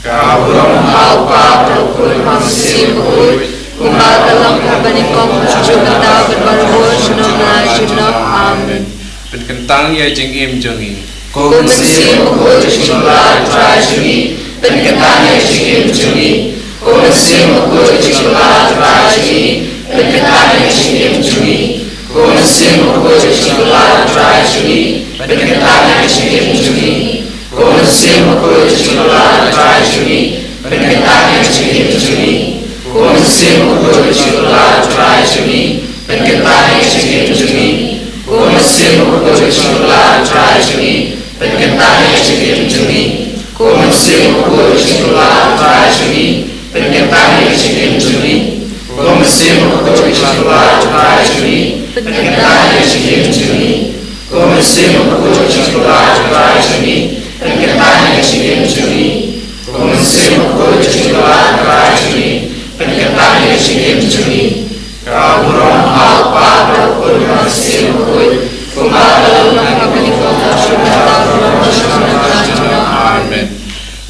Ka burom ha U Kpa, bad ha U Khun, bad ha U Mynsiem Bakhuid, kumba ka long, kaba nyngkong, junom, mynta bad ha ka por junom la junom. Amen. Pynkyntang ïa ka jingim jong ngi. Ko Mynsiem Bakhuid, ka jingkylla Trai jong ngi, pynkyntang ïa ka jingim jong ngi. Ko Mynsiem Bakhuid, ka jingkylla Trai jong ngi, pynkyntang ïa ka jingim jong ngi. Ko Mynsiem Bakhuid, ka jingkylla Trai jong ngi, pynkyntang ïa ka jingim jong ngi. Ko Mynsiem Bakhuid, ka jingkylla Trai jong ngi, pynkyntang ïa ka jingim jong ngi. Ko Mynsiem Bakhuid, ka jingkylla Trai jong ngi, pynkyntang ïa ka jingim jong ngi. Ko Mynsiem Bakhuid, ka jingkylla Trai jong ngi, pynkyntang ïa ka jingim jong ngi. Ko Mynsiem Bakhuid, ka jingkylla Trai jong ngi, pynkyntang ïa ka jingim jong ngi. Ko Mynsiem Bakhuid, ka jingkylla Trai jong ngi, pynkyntang ïa ka jingim jong ngi. Ko Mynsiem Bakhuid, ka jingkylla Trai jong ngi, pynkyntang ïa ka jingim jong ngi. Ko Mynsiem Bakhuid, ka jingkylla Trai jong ngi, pynkyntang ïa ka jingim jong ngi. Ka burom ha U Kpa, bad ha U Khun, bad ha U Mynsiem Bakhuid, kumba ka long, kaba nyngkong, junom, mynta bad ha ka por junom la junom. Amen.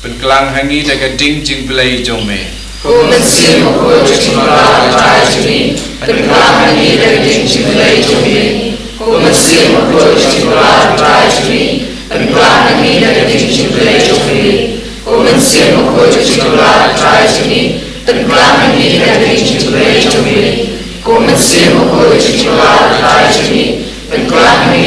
Pynklang ha ngi da ka ding jingblei jong me. Ko Mynsiem Bakhuid, ka jingkylla Trai jong ngi, pynklang ha ngi da ka ding jingblei jong me. Ko Mynsiem Bakhuid, ka jingkylla Trai jong ngi, pynklang ha ngi da ka ding jingblei jong me. Ko Mynsiem Bakhuid, ka jingkylla Trai jong ngi, pynklang ha ngi da ka ding jingblei jong me. Ko Mynsiem Bakhuid, ka jingkylla Trai jong ngi, pynklang ha ngi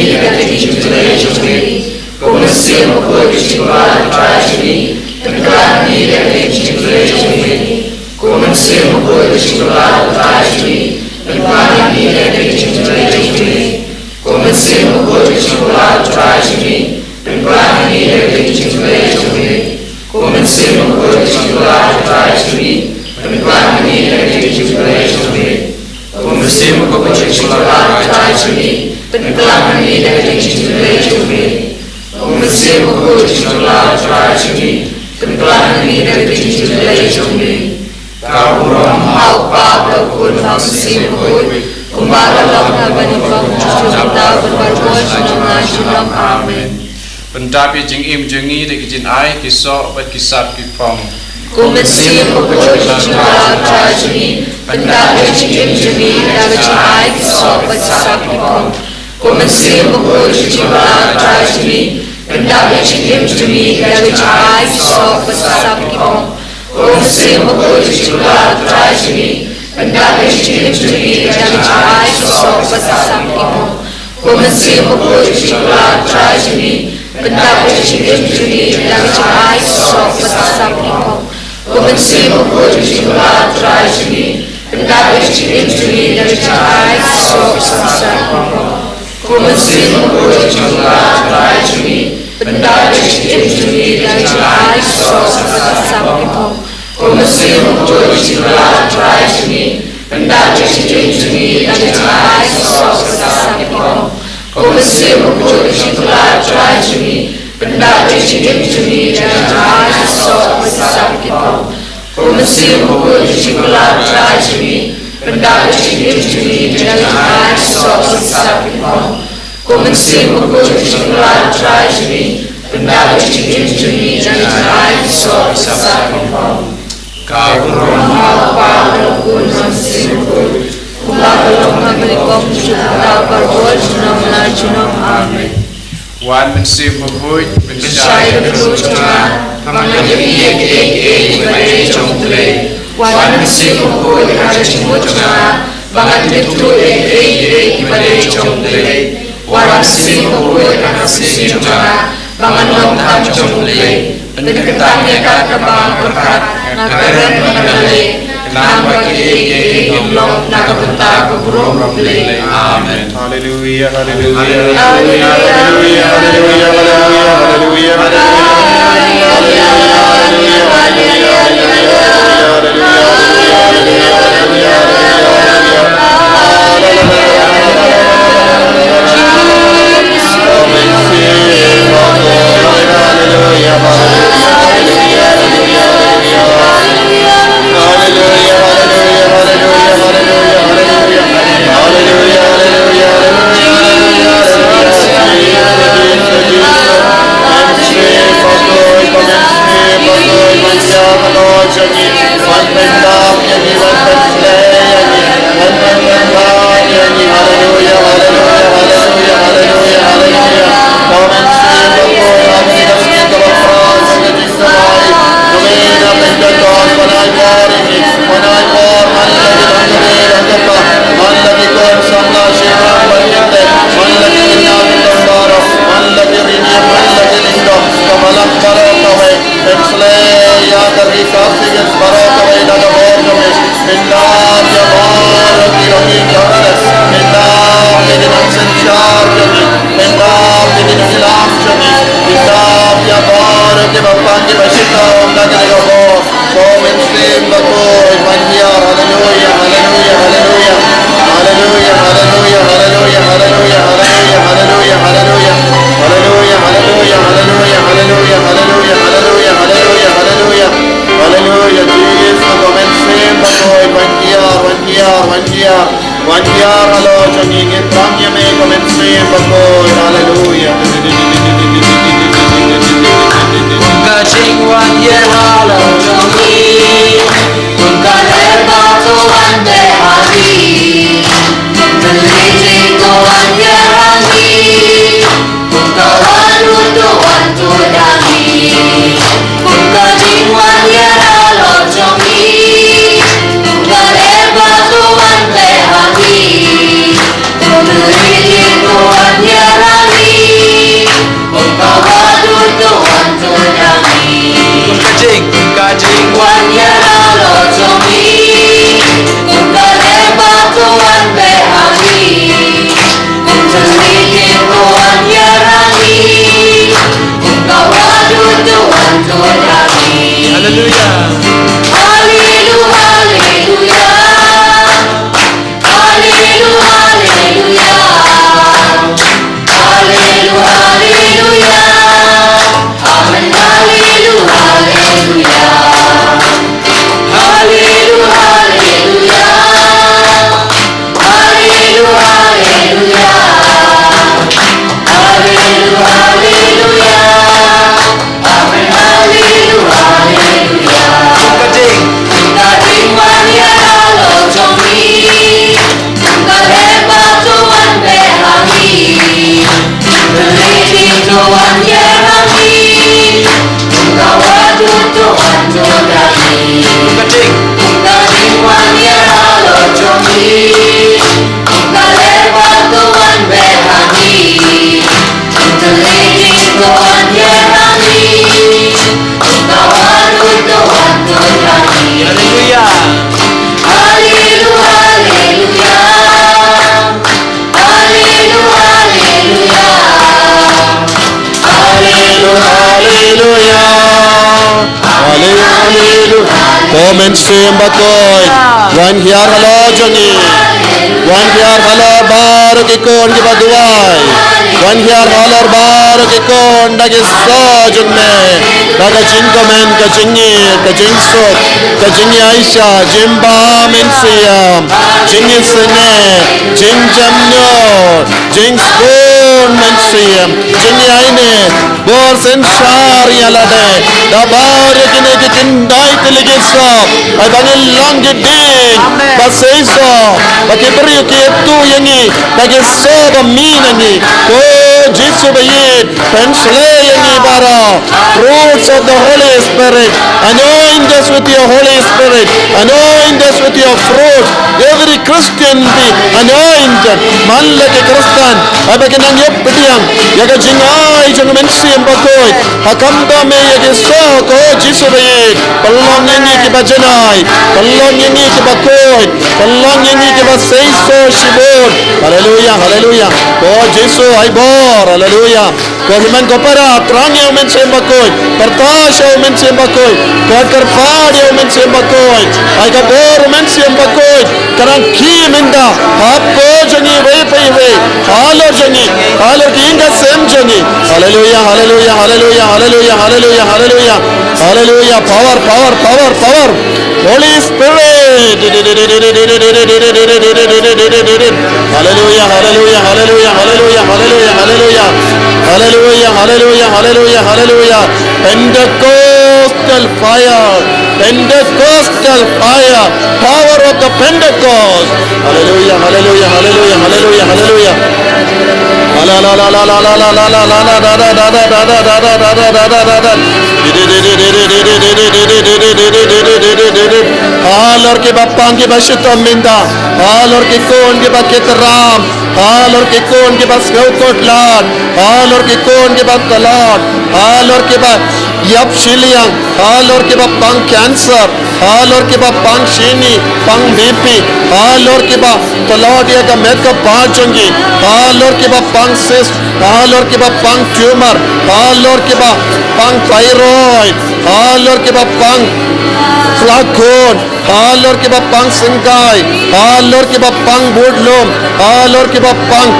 Ko Mynsiem Bakhuid ka jingkyrkhu jong U Trai jong ngi, pynkylla ha ngi da ka jingkyrkhu jong U. Ko Mynsiem Bakhuid ka jingkyrkhu jong U Trai jong ngi, pynkylla ha ngi da ka jingkyrkhu jong U. Ko Mynsiem Bakhuid ka jingkyrkhu jong U Trai jong ngi, pynkylla ha ngi da ka jingkyrkhu jong U. Ko Mynsiem Bakhuid ka jingkyrkhu jong U Trai jong ngi, pynkylla ha ngi da ka jingkyrkhu jong U. Ko Mynsiem Bakhuid ka jingkyrkhu jong U Trai jong ngi, pynkylla ha ngi da ka jingkyrkhu jong U. Ko Mynsiem Bakhuid ka jingkyrkhu jong U Trai jong ngi, pynkylla ha ngi da ka jingkyrkhu jong U. Ka burom ha U Kpa, ha U Khun, ha U Mynsiem Bakhuid, kumba ka long ha kaba nyngkong, ha ka por, ha ka por junom la junom. Amen. Pyndap ïa ka jingim jong ngi da ka jingai ki soh bad ki sap ki phong. Ko Mynsiem Bakhuid ka jingkyrkhu jong U Trai jong ngi, pyndap ïa ka jingim jong ngi da ka jingai ki soh bad ki sap ki phong. Ko Mynsiem Bakhuid ka jingkyrkhu jong U Trai jong ngi, pyndap ïa ka jingim jong ngi da ka jingai ki soh bad ki sap ki phong. Ko Mynsiem Bakhuid ka jingkyrkhu jong U Trai jong ngi, pyndap ïa ka jingim jong ngi da ka jingai ki soh bad ki sap ki phong. Ko Mynsiem Bakhuid ka jingkyrkhu jong U Trai jong ngi, pyndap ïa ka jingim jong ngi da ka jingai ki soh bad ki sap ki phong. Ko Mynsiem Bakhuid ka jingkyrkhu jong U Trai jong ngi, pyndap ïa ka jingim jong ngi da ka jingai ki soh bad ki sap ki phong. Ko Mynsiem Bakhuid ka jingkyrkhu jong U Trai jong ngi, pyndap ïa ka jingim jong ngi da ka jingai ki soh bad ki sap ki phong. Ko Mynsiem Bakhuid ka jingkyrkhu jong U Trai jong ngi, pyndap ïa ka jingim jong ngi da ka jingai ki soh bad ki sap ki phong. Ko Mynsiem Bakhuid ka jingkyrkhu jong U Trai jong ngi, pyndap ïa ka jingim jong ngi da ka jingai ki soh bad ki sap ki phong. Ko Mynsiem Bakhuid ka jingkyrkhu jong U Trai jong ngi, pyndap ïa ka jingim jong ngi da ka jingai ki soh bad ki sap ki phong. Ko Mynsiem Bakhuid ka jingkyrkhu jong U Trai jong ngi, pyndap ïa ka jingim jong ngi da ka jingai ki soh bad ki sap ki phong. Ka burom ha U Kpa, ha U Khun, ha U Mynsiem Bakhuid, kumba ka long ha kaba nyngkong, ha kaba por, ha ka por junom la junom. Amen. Wan Mynsiem Bakhuid, pynshai ïa ka dohnud jong nga, ba ngan ïohi ïa kiei kiei kiba dei jong U Blei. Wan Mynsiem Bakhuid, ha ka jingmut jong nga, ba ngan tip ïa kiei kiei kiba dei jong U Blei. Wan Mynsiem Bakhuid, ha ka mynsiem jong nga, ba ngan long tam jong U Blei. Pynkyntang ïa ka kaba nga pyrkhat, nga kren bad nga leh, khnang ba kiei kiei kin long na ka bynta ka burom U Blei. Amen. Haleluia, haleluia, haleluia, haleluia. Pynslei ïa ka ri ka singit baroh kawei da ka bor jong ngi. Pynlap ïa baroh ki rong ki jong ngi. Pynlap ïa ki nongsynshar jong ngi. Pynlap ïa ki nongïalam jong ngi. Pynlap ïa baroh kiba pang kiba shim da ka bor. Ko Mynsiem Bakhuid ban hiar. Haleluia, haleluia, haleluia. Haleluia, haleluia, haleluia. Haleluia, haleluia, haleluia. Haleluia, haleluia, haleluia. Haleluia, haleluia, haleluia, haleluia, haleluia, haleluia. Haleluia, Jisu, ko Mynsiem Bakhuid, wan hiar, wan hiar, wan hiar. Wan hiar halor jong ngi, ngi tang ïa me, ko Mynsiem Bakhuid. Haleluia. Ka jingwan hiar halor jong ngi. Mynsiem Bakhuid, wan hiar halor jong ngi. Wan hiar halor baroh ki khun kiba duwai. Wan hiar halor baroh ki khun da ki soh jong me. Da ka jingkmen, ka jingïeit, ka jingsuk, ka jingïaishah, jingbam mynsiem, jingisynei, jingjemnud, jingsbun mynsiem, jingïaineh, bor synshar ïa lade. Da baroh kine ki kyndait tylli ki soh, ai ba ngin long ki dieng ba seisoh, ba ki briew ki ïathuh ïa ngi da ki soh ba mih na ngi. Ko Jisu ba ïeit, pynshlei ïa ngi baroh. Fruits of the Holy Spirit. Anoint us with your Holy Spirit. Anoint us with your fruit. Every Christian be anointed. Man la ki Khristan, ai ba kin nang ïoh pdiang ïa ka jingai jong ka Mynsiem Bakhuid. Ha kham ba me ïa ki soh, ko Jisu ba ïeit. Pynlong ïa ngi kiba janai. Pynlong ïa ngi kiba khuid. Pynlong ïa ngi kiba seisoh shibun. Haleluya, haleluya. Ko Jisu, ai bor. Haleluya. Ko hynmen ko para, thrang ïa u Mynsiem Bakhuid, pyrta sha u Mynsiem Bakhuid, ko kyrpad ïa u Mynsiem Bakhuid, ai ka bor u Mynsiem Bakhuid ka nang khie mynta ha pdeng jong ngi iwei pa iwei, halor jong ngi, halor ki ïing ki sem jong ngi. Haleluya, haleluya, haleluya, haleluya, haleluya, haleluya, haleluya. Power, power, power, power. Holy Spirit. Hallelujah, hallelujah, hallelujah, hallelujah, hallelujah. Hallelujah, hallelujah, hallelujah, hallelujah. Pentecostal fire. Pentecostal fire. Power of the Pentecost. Hallelujah, hallelujah, hallelujah, hallelujah, hallelujah. Halor kiba pang kiba shitom mynta. Halor ki khun kiba kit ram. Halor ki khun kiba sngewkhuslai. Halor ki khun kiba tlot. Halor kiba ïap shiliang. Halor kiba pang cancer. Halor kiba pang shini, pang B P. Halor kiba tlot ïa ka met ka ba jong ki. Halor kiba pang cyst. Halor kiba pang tumor. Halor kiba pang thyroid. Halor kiba pang khlakhun. Halor kiba pang syngkai. Halor kiba pang budlum. Halor kiba pang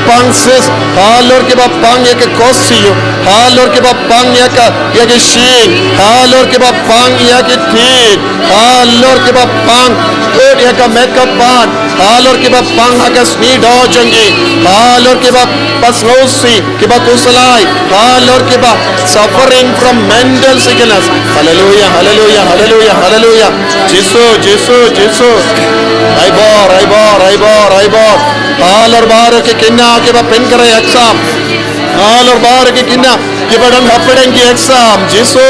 pang cyst. Halor kiba pang ïa ka kosyu. Halor kiba pang ïa ka ïa ka shing. Halor kiba pang ïa ka thied. Halor kiba pang kut ïa ka met ka pan. Halor kiba pang ha ka sngi doh jong ki. Halor kiba ba sngewsih, kiba khuslai. Halor kiba suffering from mental sickness. Hallelujah, hallelujah, hallelujah, hallelujah. Jisu, Jisu, Jisu. Ai bor, ai bor, ai bor, ai bor. Halor baroh ki khynnah kiba pynkyndit exam. Halor baroh ki khynnah kiba dang hapdeng ki exam. Jisu.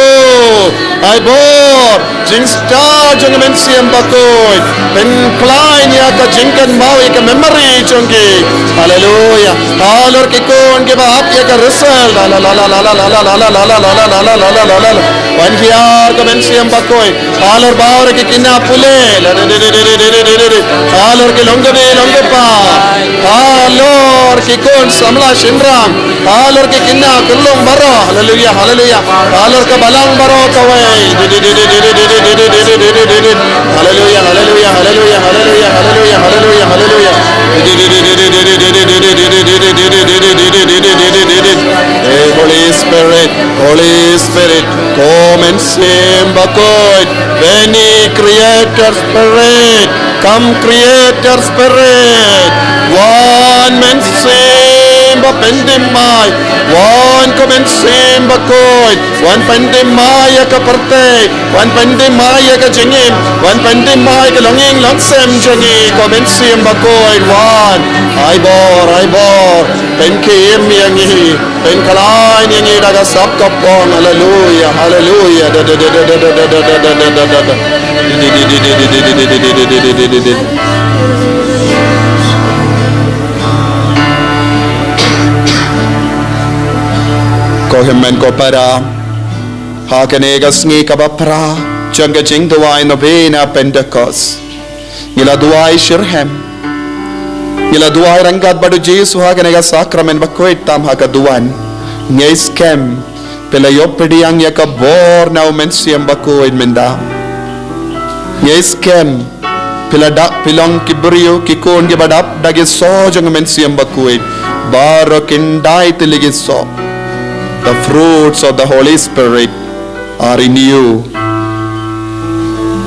Ai bor. Jingstad jong ka Mynsiem Bakhuid. Pynkhlaiñ ïa ka jingkynmaw ïa ka memory jong ki. Haleluya. Halor ki khun kiba ap ïa ka result. La la la la la la la la la la la la la la la la la la la. Wan hiar ka Mynsiem Bakhuid. Halor baroh ki khynnah pule. La de de de de de de de de de. Halor ki long kmie long kpa. Halor ki khun samla shynrang. Halor ki khynnah khyllung baroh. Haleluya, haleluya. Halor ka balang baroh kawei. Haleluya, haleluya, haleluya, haleluya, haleluya, haleluya, haleluya, haleluya. Hey, Holy Spirit, Holy Spirit, ko Mynsiem Bakhuid, beni Creator Spirit, come Creator Spirit. Wan Mynsiem ba pyndem mai. Wan ko Mynsiem Bakhuid. Wan pyndem mai ïa ka pyrthei. Wan pyndem mai ïa ka jingim. Wan pyndem mai ka longïing longsem jong ngi, ko Mynsiem Bakhuid. Wan. Ai bor, ai bor. Pynkhie ïa ngi. Pynkhlaiñ ïa ngi da ka sap ka phong. Haleluya, haleluya. Da da da da da. Ko hynmen ko para, ha kane ka sngi kaba phra jong ka jingduwai novena Pentecost, ngi la duwai shitrhem. Ngi la duwai ryngkat bad u Jisu ha kane ka sakramen bakhuid tam ha ka duwan. Ngi skhem phi la ïoh pdiang ïa ka bor na u Mynsiem Bakhuid mynta. Ngi skhem, phi la dap, phi long ki briew, ki khun kiba dap da ki soh jong u Mynsiem Bakhuid. Baroh kin dei tylli ki soh. The fruits of the Holy Spirit are in you.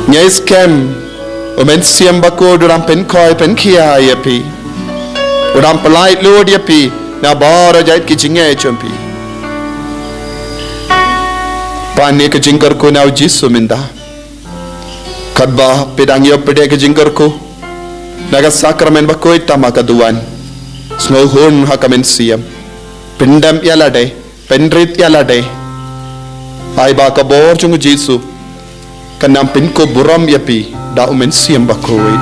Ngi skhem, u Mynsiem Bakhuid u dang pynkhoi pynkhia ïa phi. U dang pyllait lut ïa phi na baroh jait ki jingeh jong phi. Pan ïa ka jingkyrkhu na u Jisu mynta. Katba phi dang ïoh pdiang ka jingkyrkhu na ka Sakramen Bakhuid tang ma ka duwan, sngewhun ha ka mynsiem, pyndem ïa lade, pynrit ïa lade. Ai ba ka bor jong u Jisu kan nang pynkup burom ïa phi da u Mynsiem Bakhuid.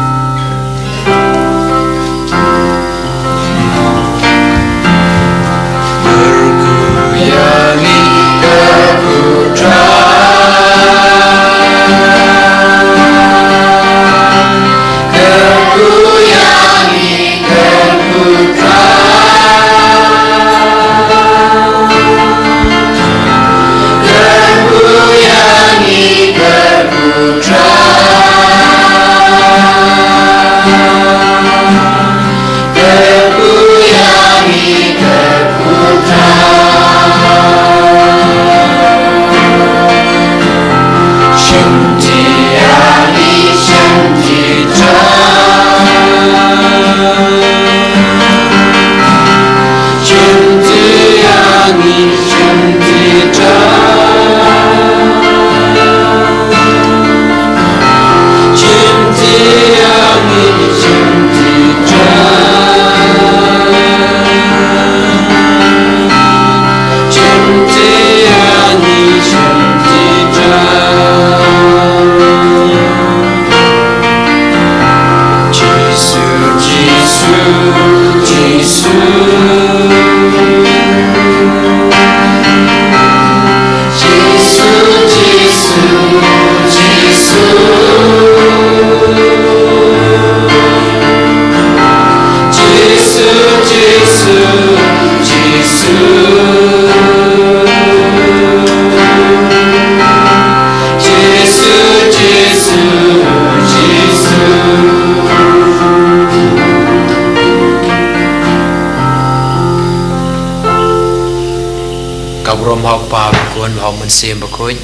Ka burom ha u Kpa, ha u Khun, ha u Mynsiem Bakhuid.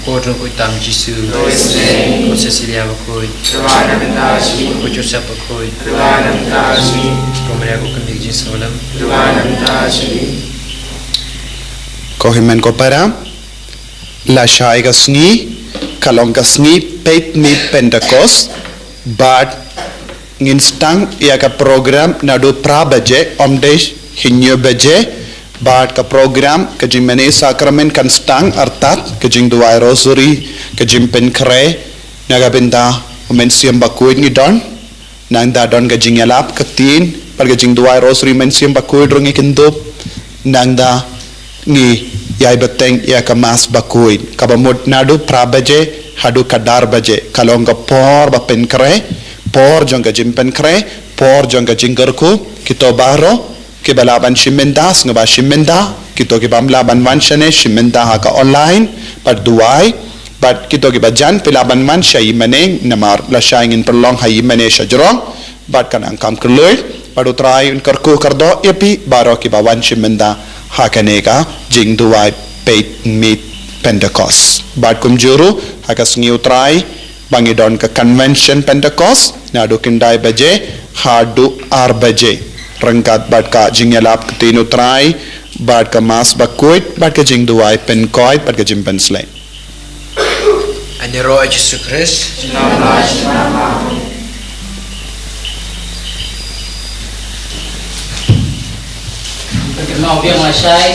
Ko Trai Bakhuid tam Jisu. Ko Cecilia Bakhuid. Ko Joseph Bakhuid. Ko Maria ko Kynrad Jingsngewlem. Ko hynmen ko para, lashai ka sngi ka long ka sngi peit miet Pentecost, bad ngin sdang ïa ka program naduh phra baje, ym dei hynñiew baje. Bad ka program ka jingmane sakramen kan sdang artat ka jingduwai rosary, ka jingpynkhreh na ka bynta u Mynsiem Bakhuid ngi don. Nangta don ka jingïalap ka ktien bad ka jingduwai rosary Mynsiem Bakhuid ruh ngi kyndup. Nangta ngi ïai bteng ïa ka Mass Bakhuid kaba mut naduh phra baje haduh khatar baje, ka long ka por ba pynkhreh, por jong ka jingpynkhreh, por jong ka jingkyrkhu. Kito baroh kiba lah ban shim bynta sngewbha shim bynta, kito ki bym lah ban wan shane shim bynta ha ka online bad duwai. Bad kito kiba jan phi lah ban wan sha ïingmane, namar lashai ngin pynlong ha ïingmane shajrong. Bad kan nang kam kyrloi, bad u Trai un kyrkhu kyrdoh ïa phi baroh kiba wan shim bynta ha kane ka jingduwai peit miet Pentecost. Bad kumjuh ruh ha ka sngi u Trai ba ngi don ka convention Pentecost naduh khyndai baje haduh ar baje, ryngkat bad ka jingïalap ka ktien u Trai, bad ka Mass Bakhuid, bad ka jingduwai pynkoit bad ka jingpynsleh. Ïaroh ïa u Jisu Khrist. Kynmaw biang lashai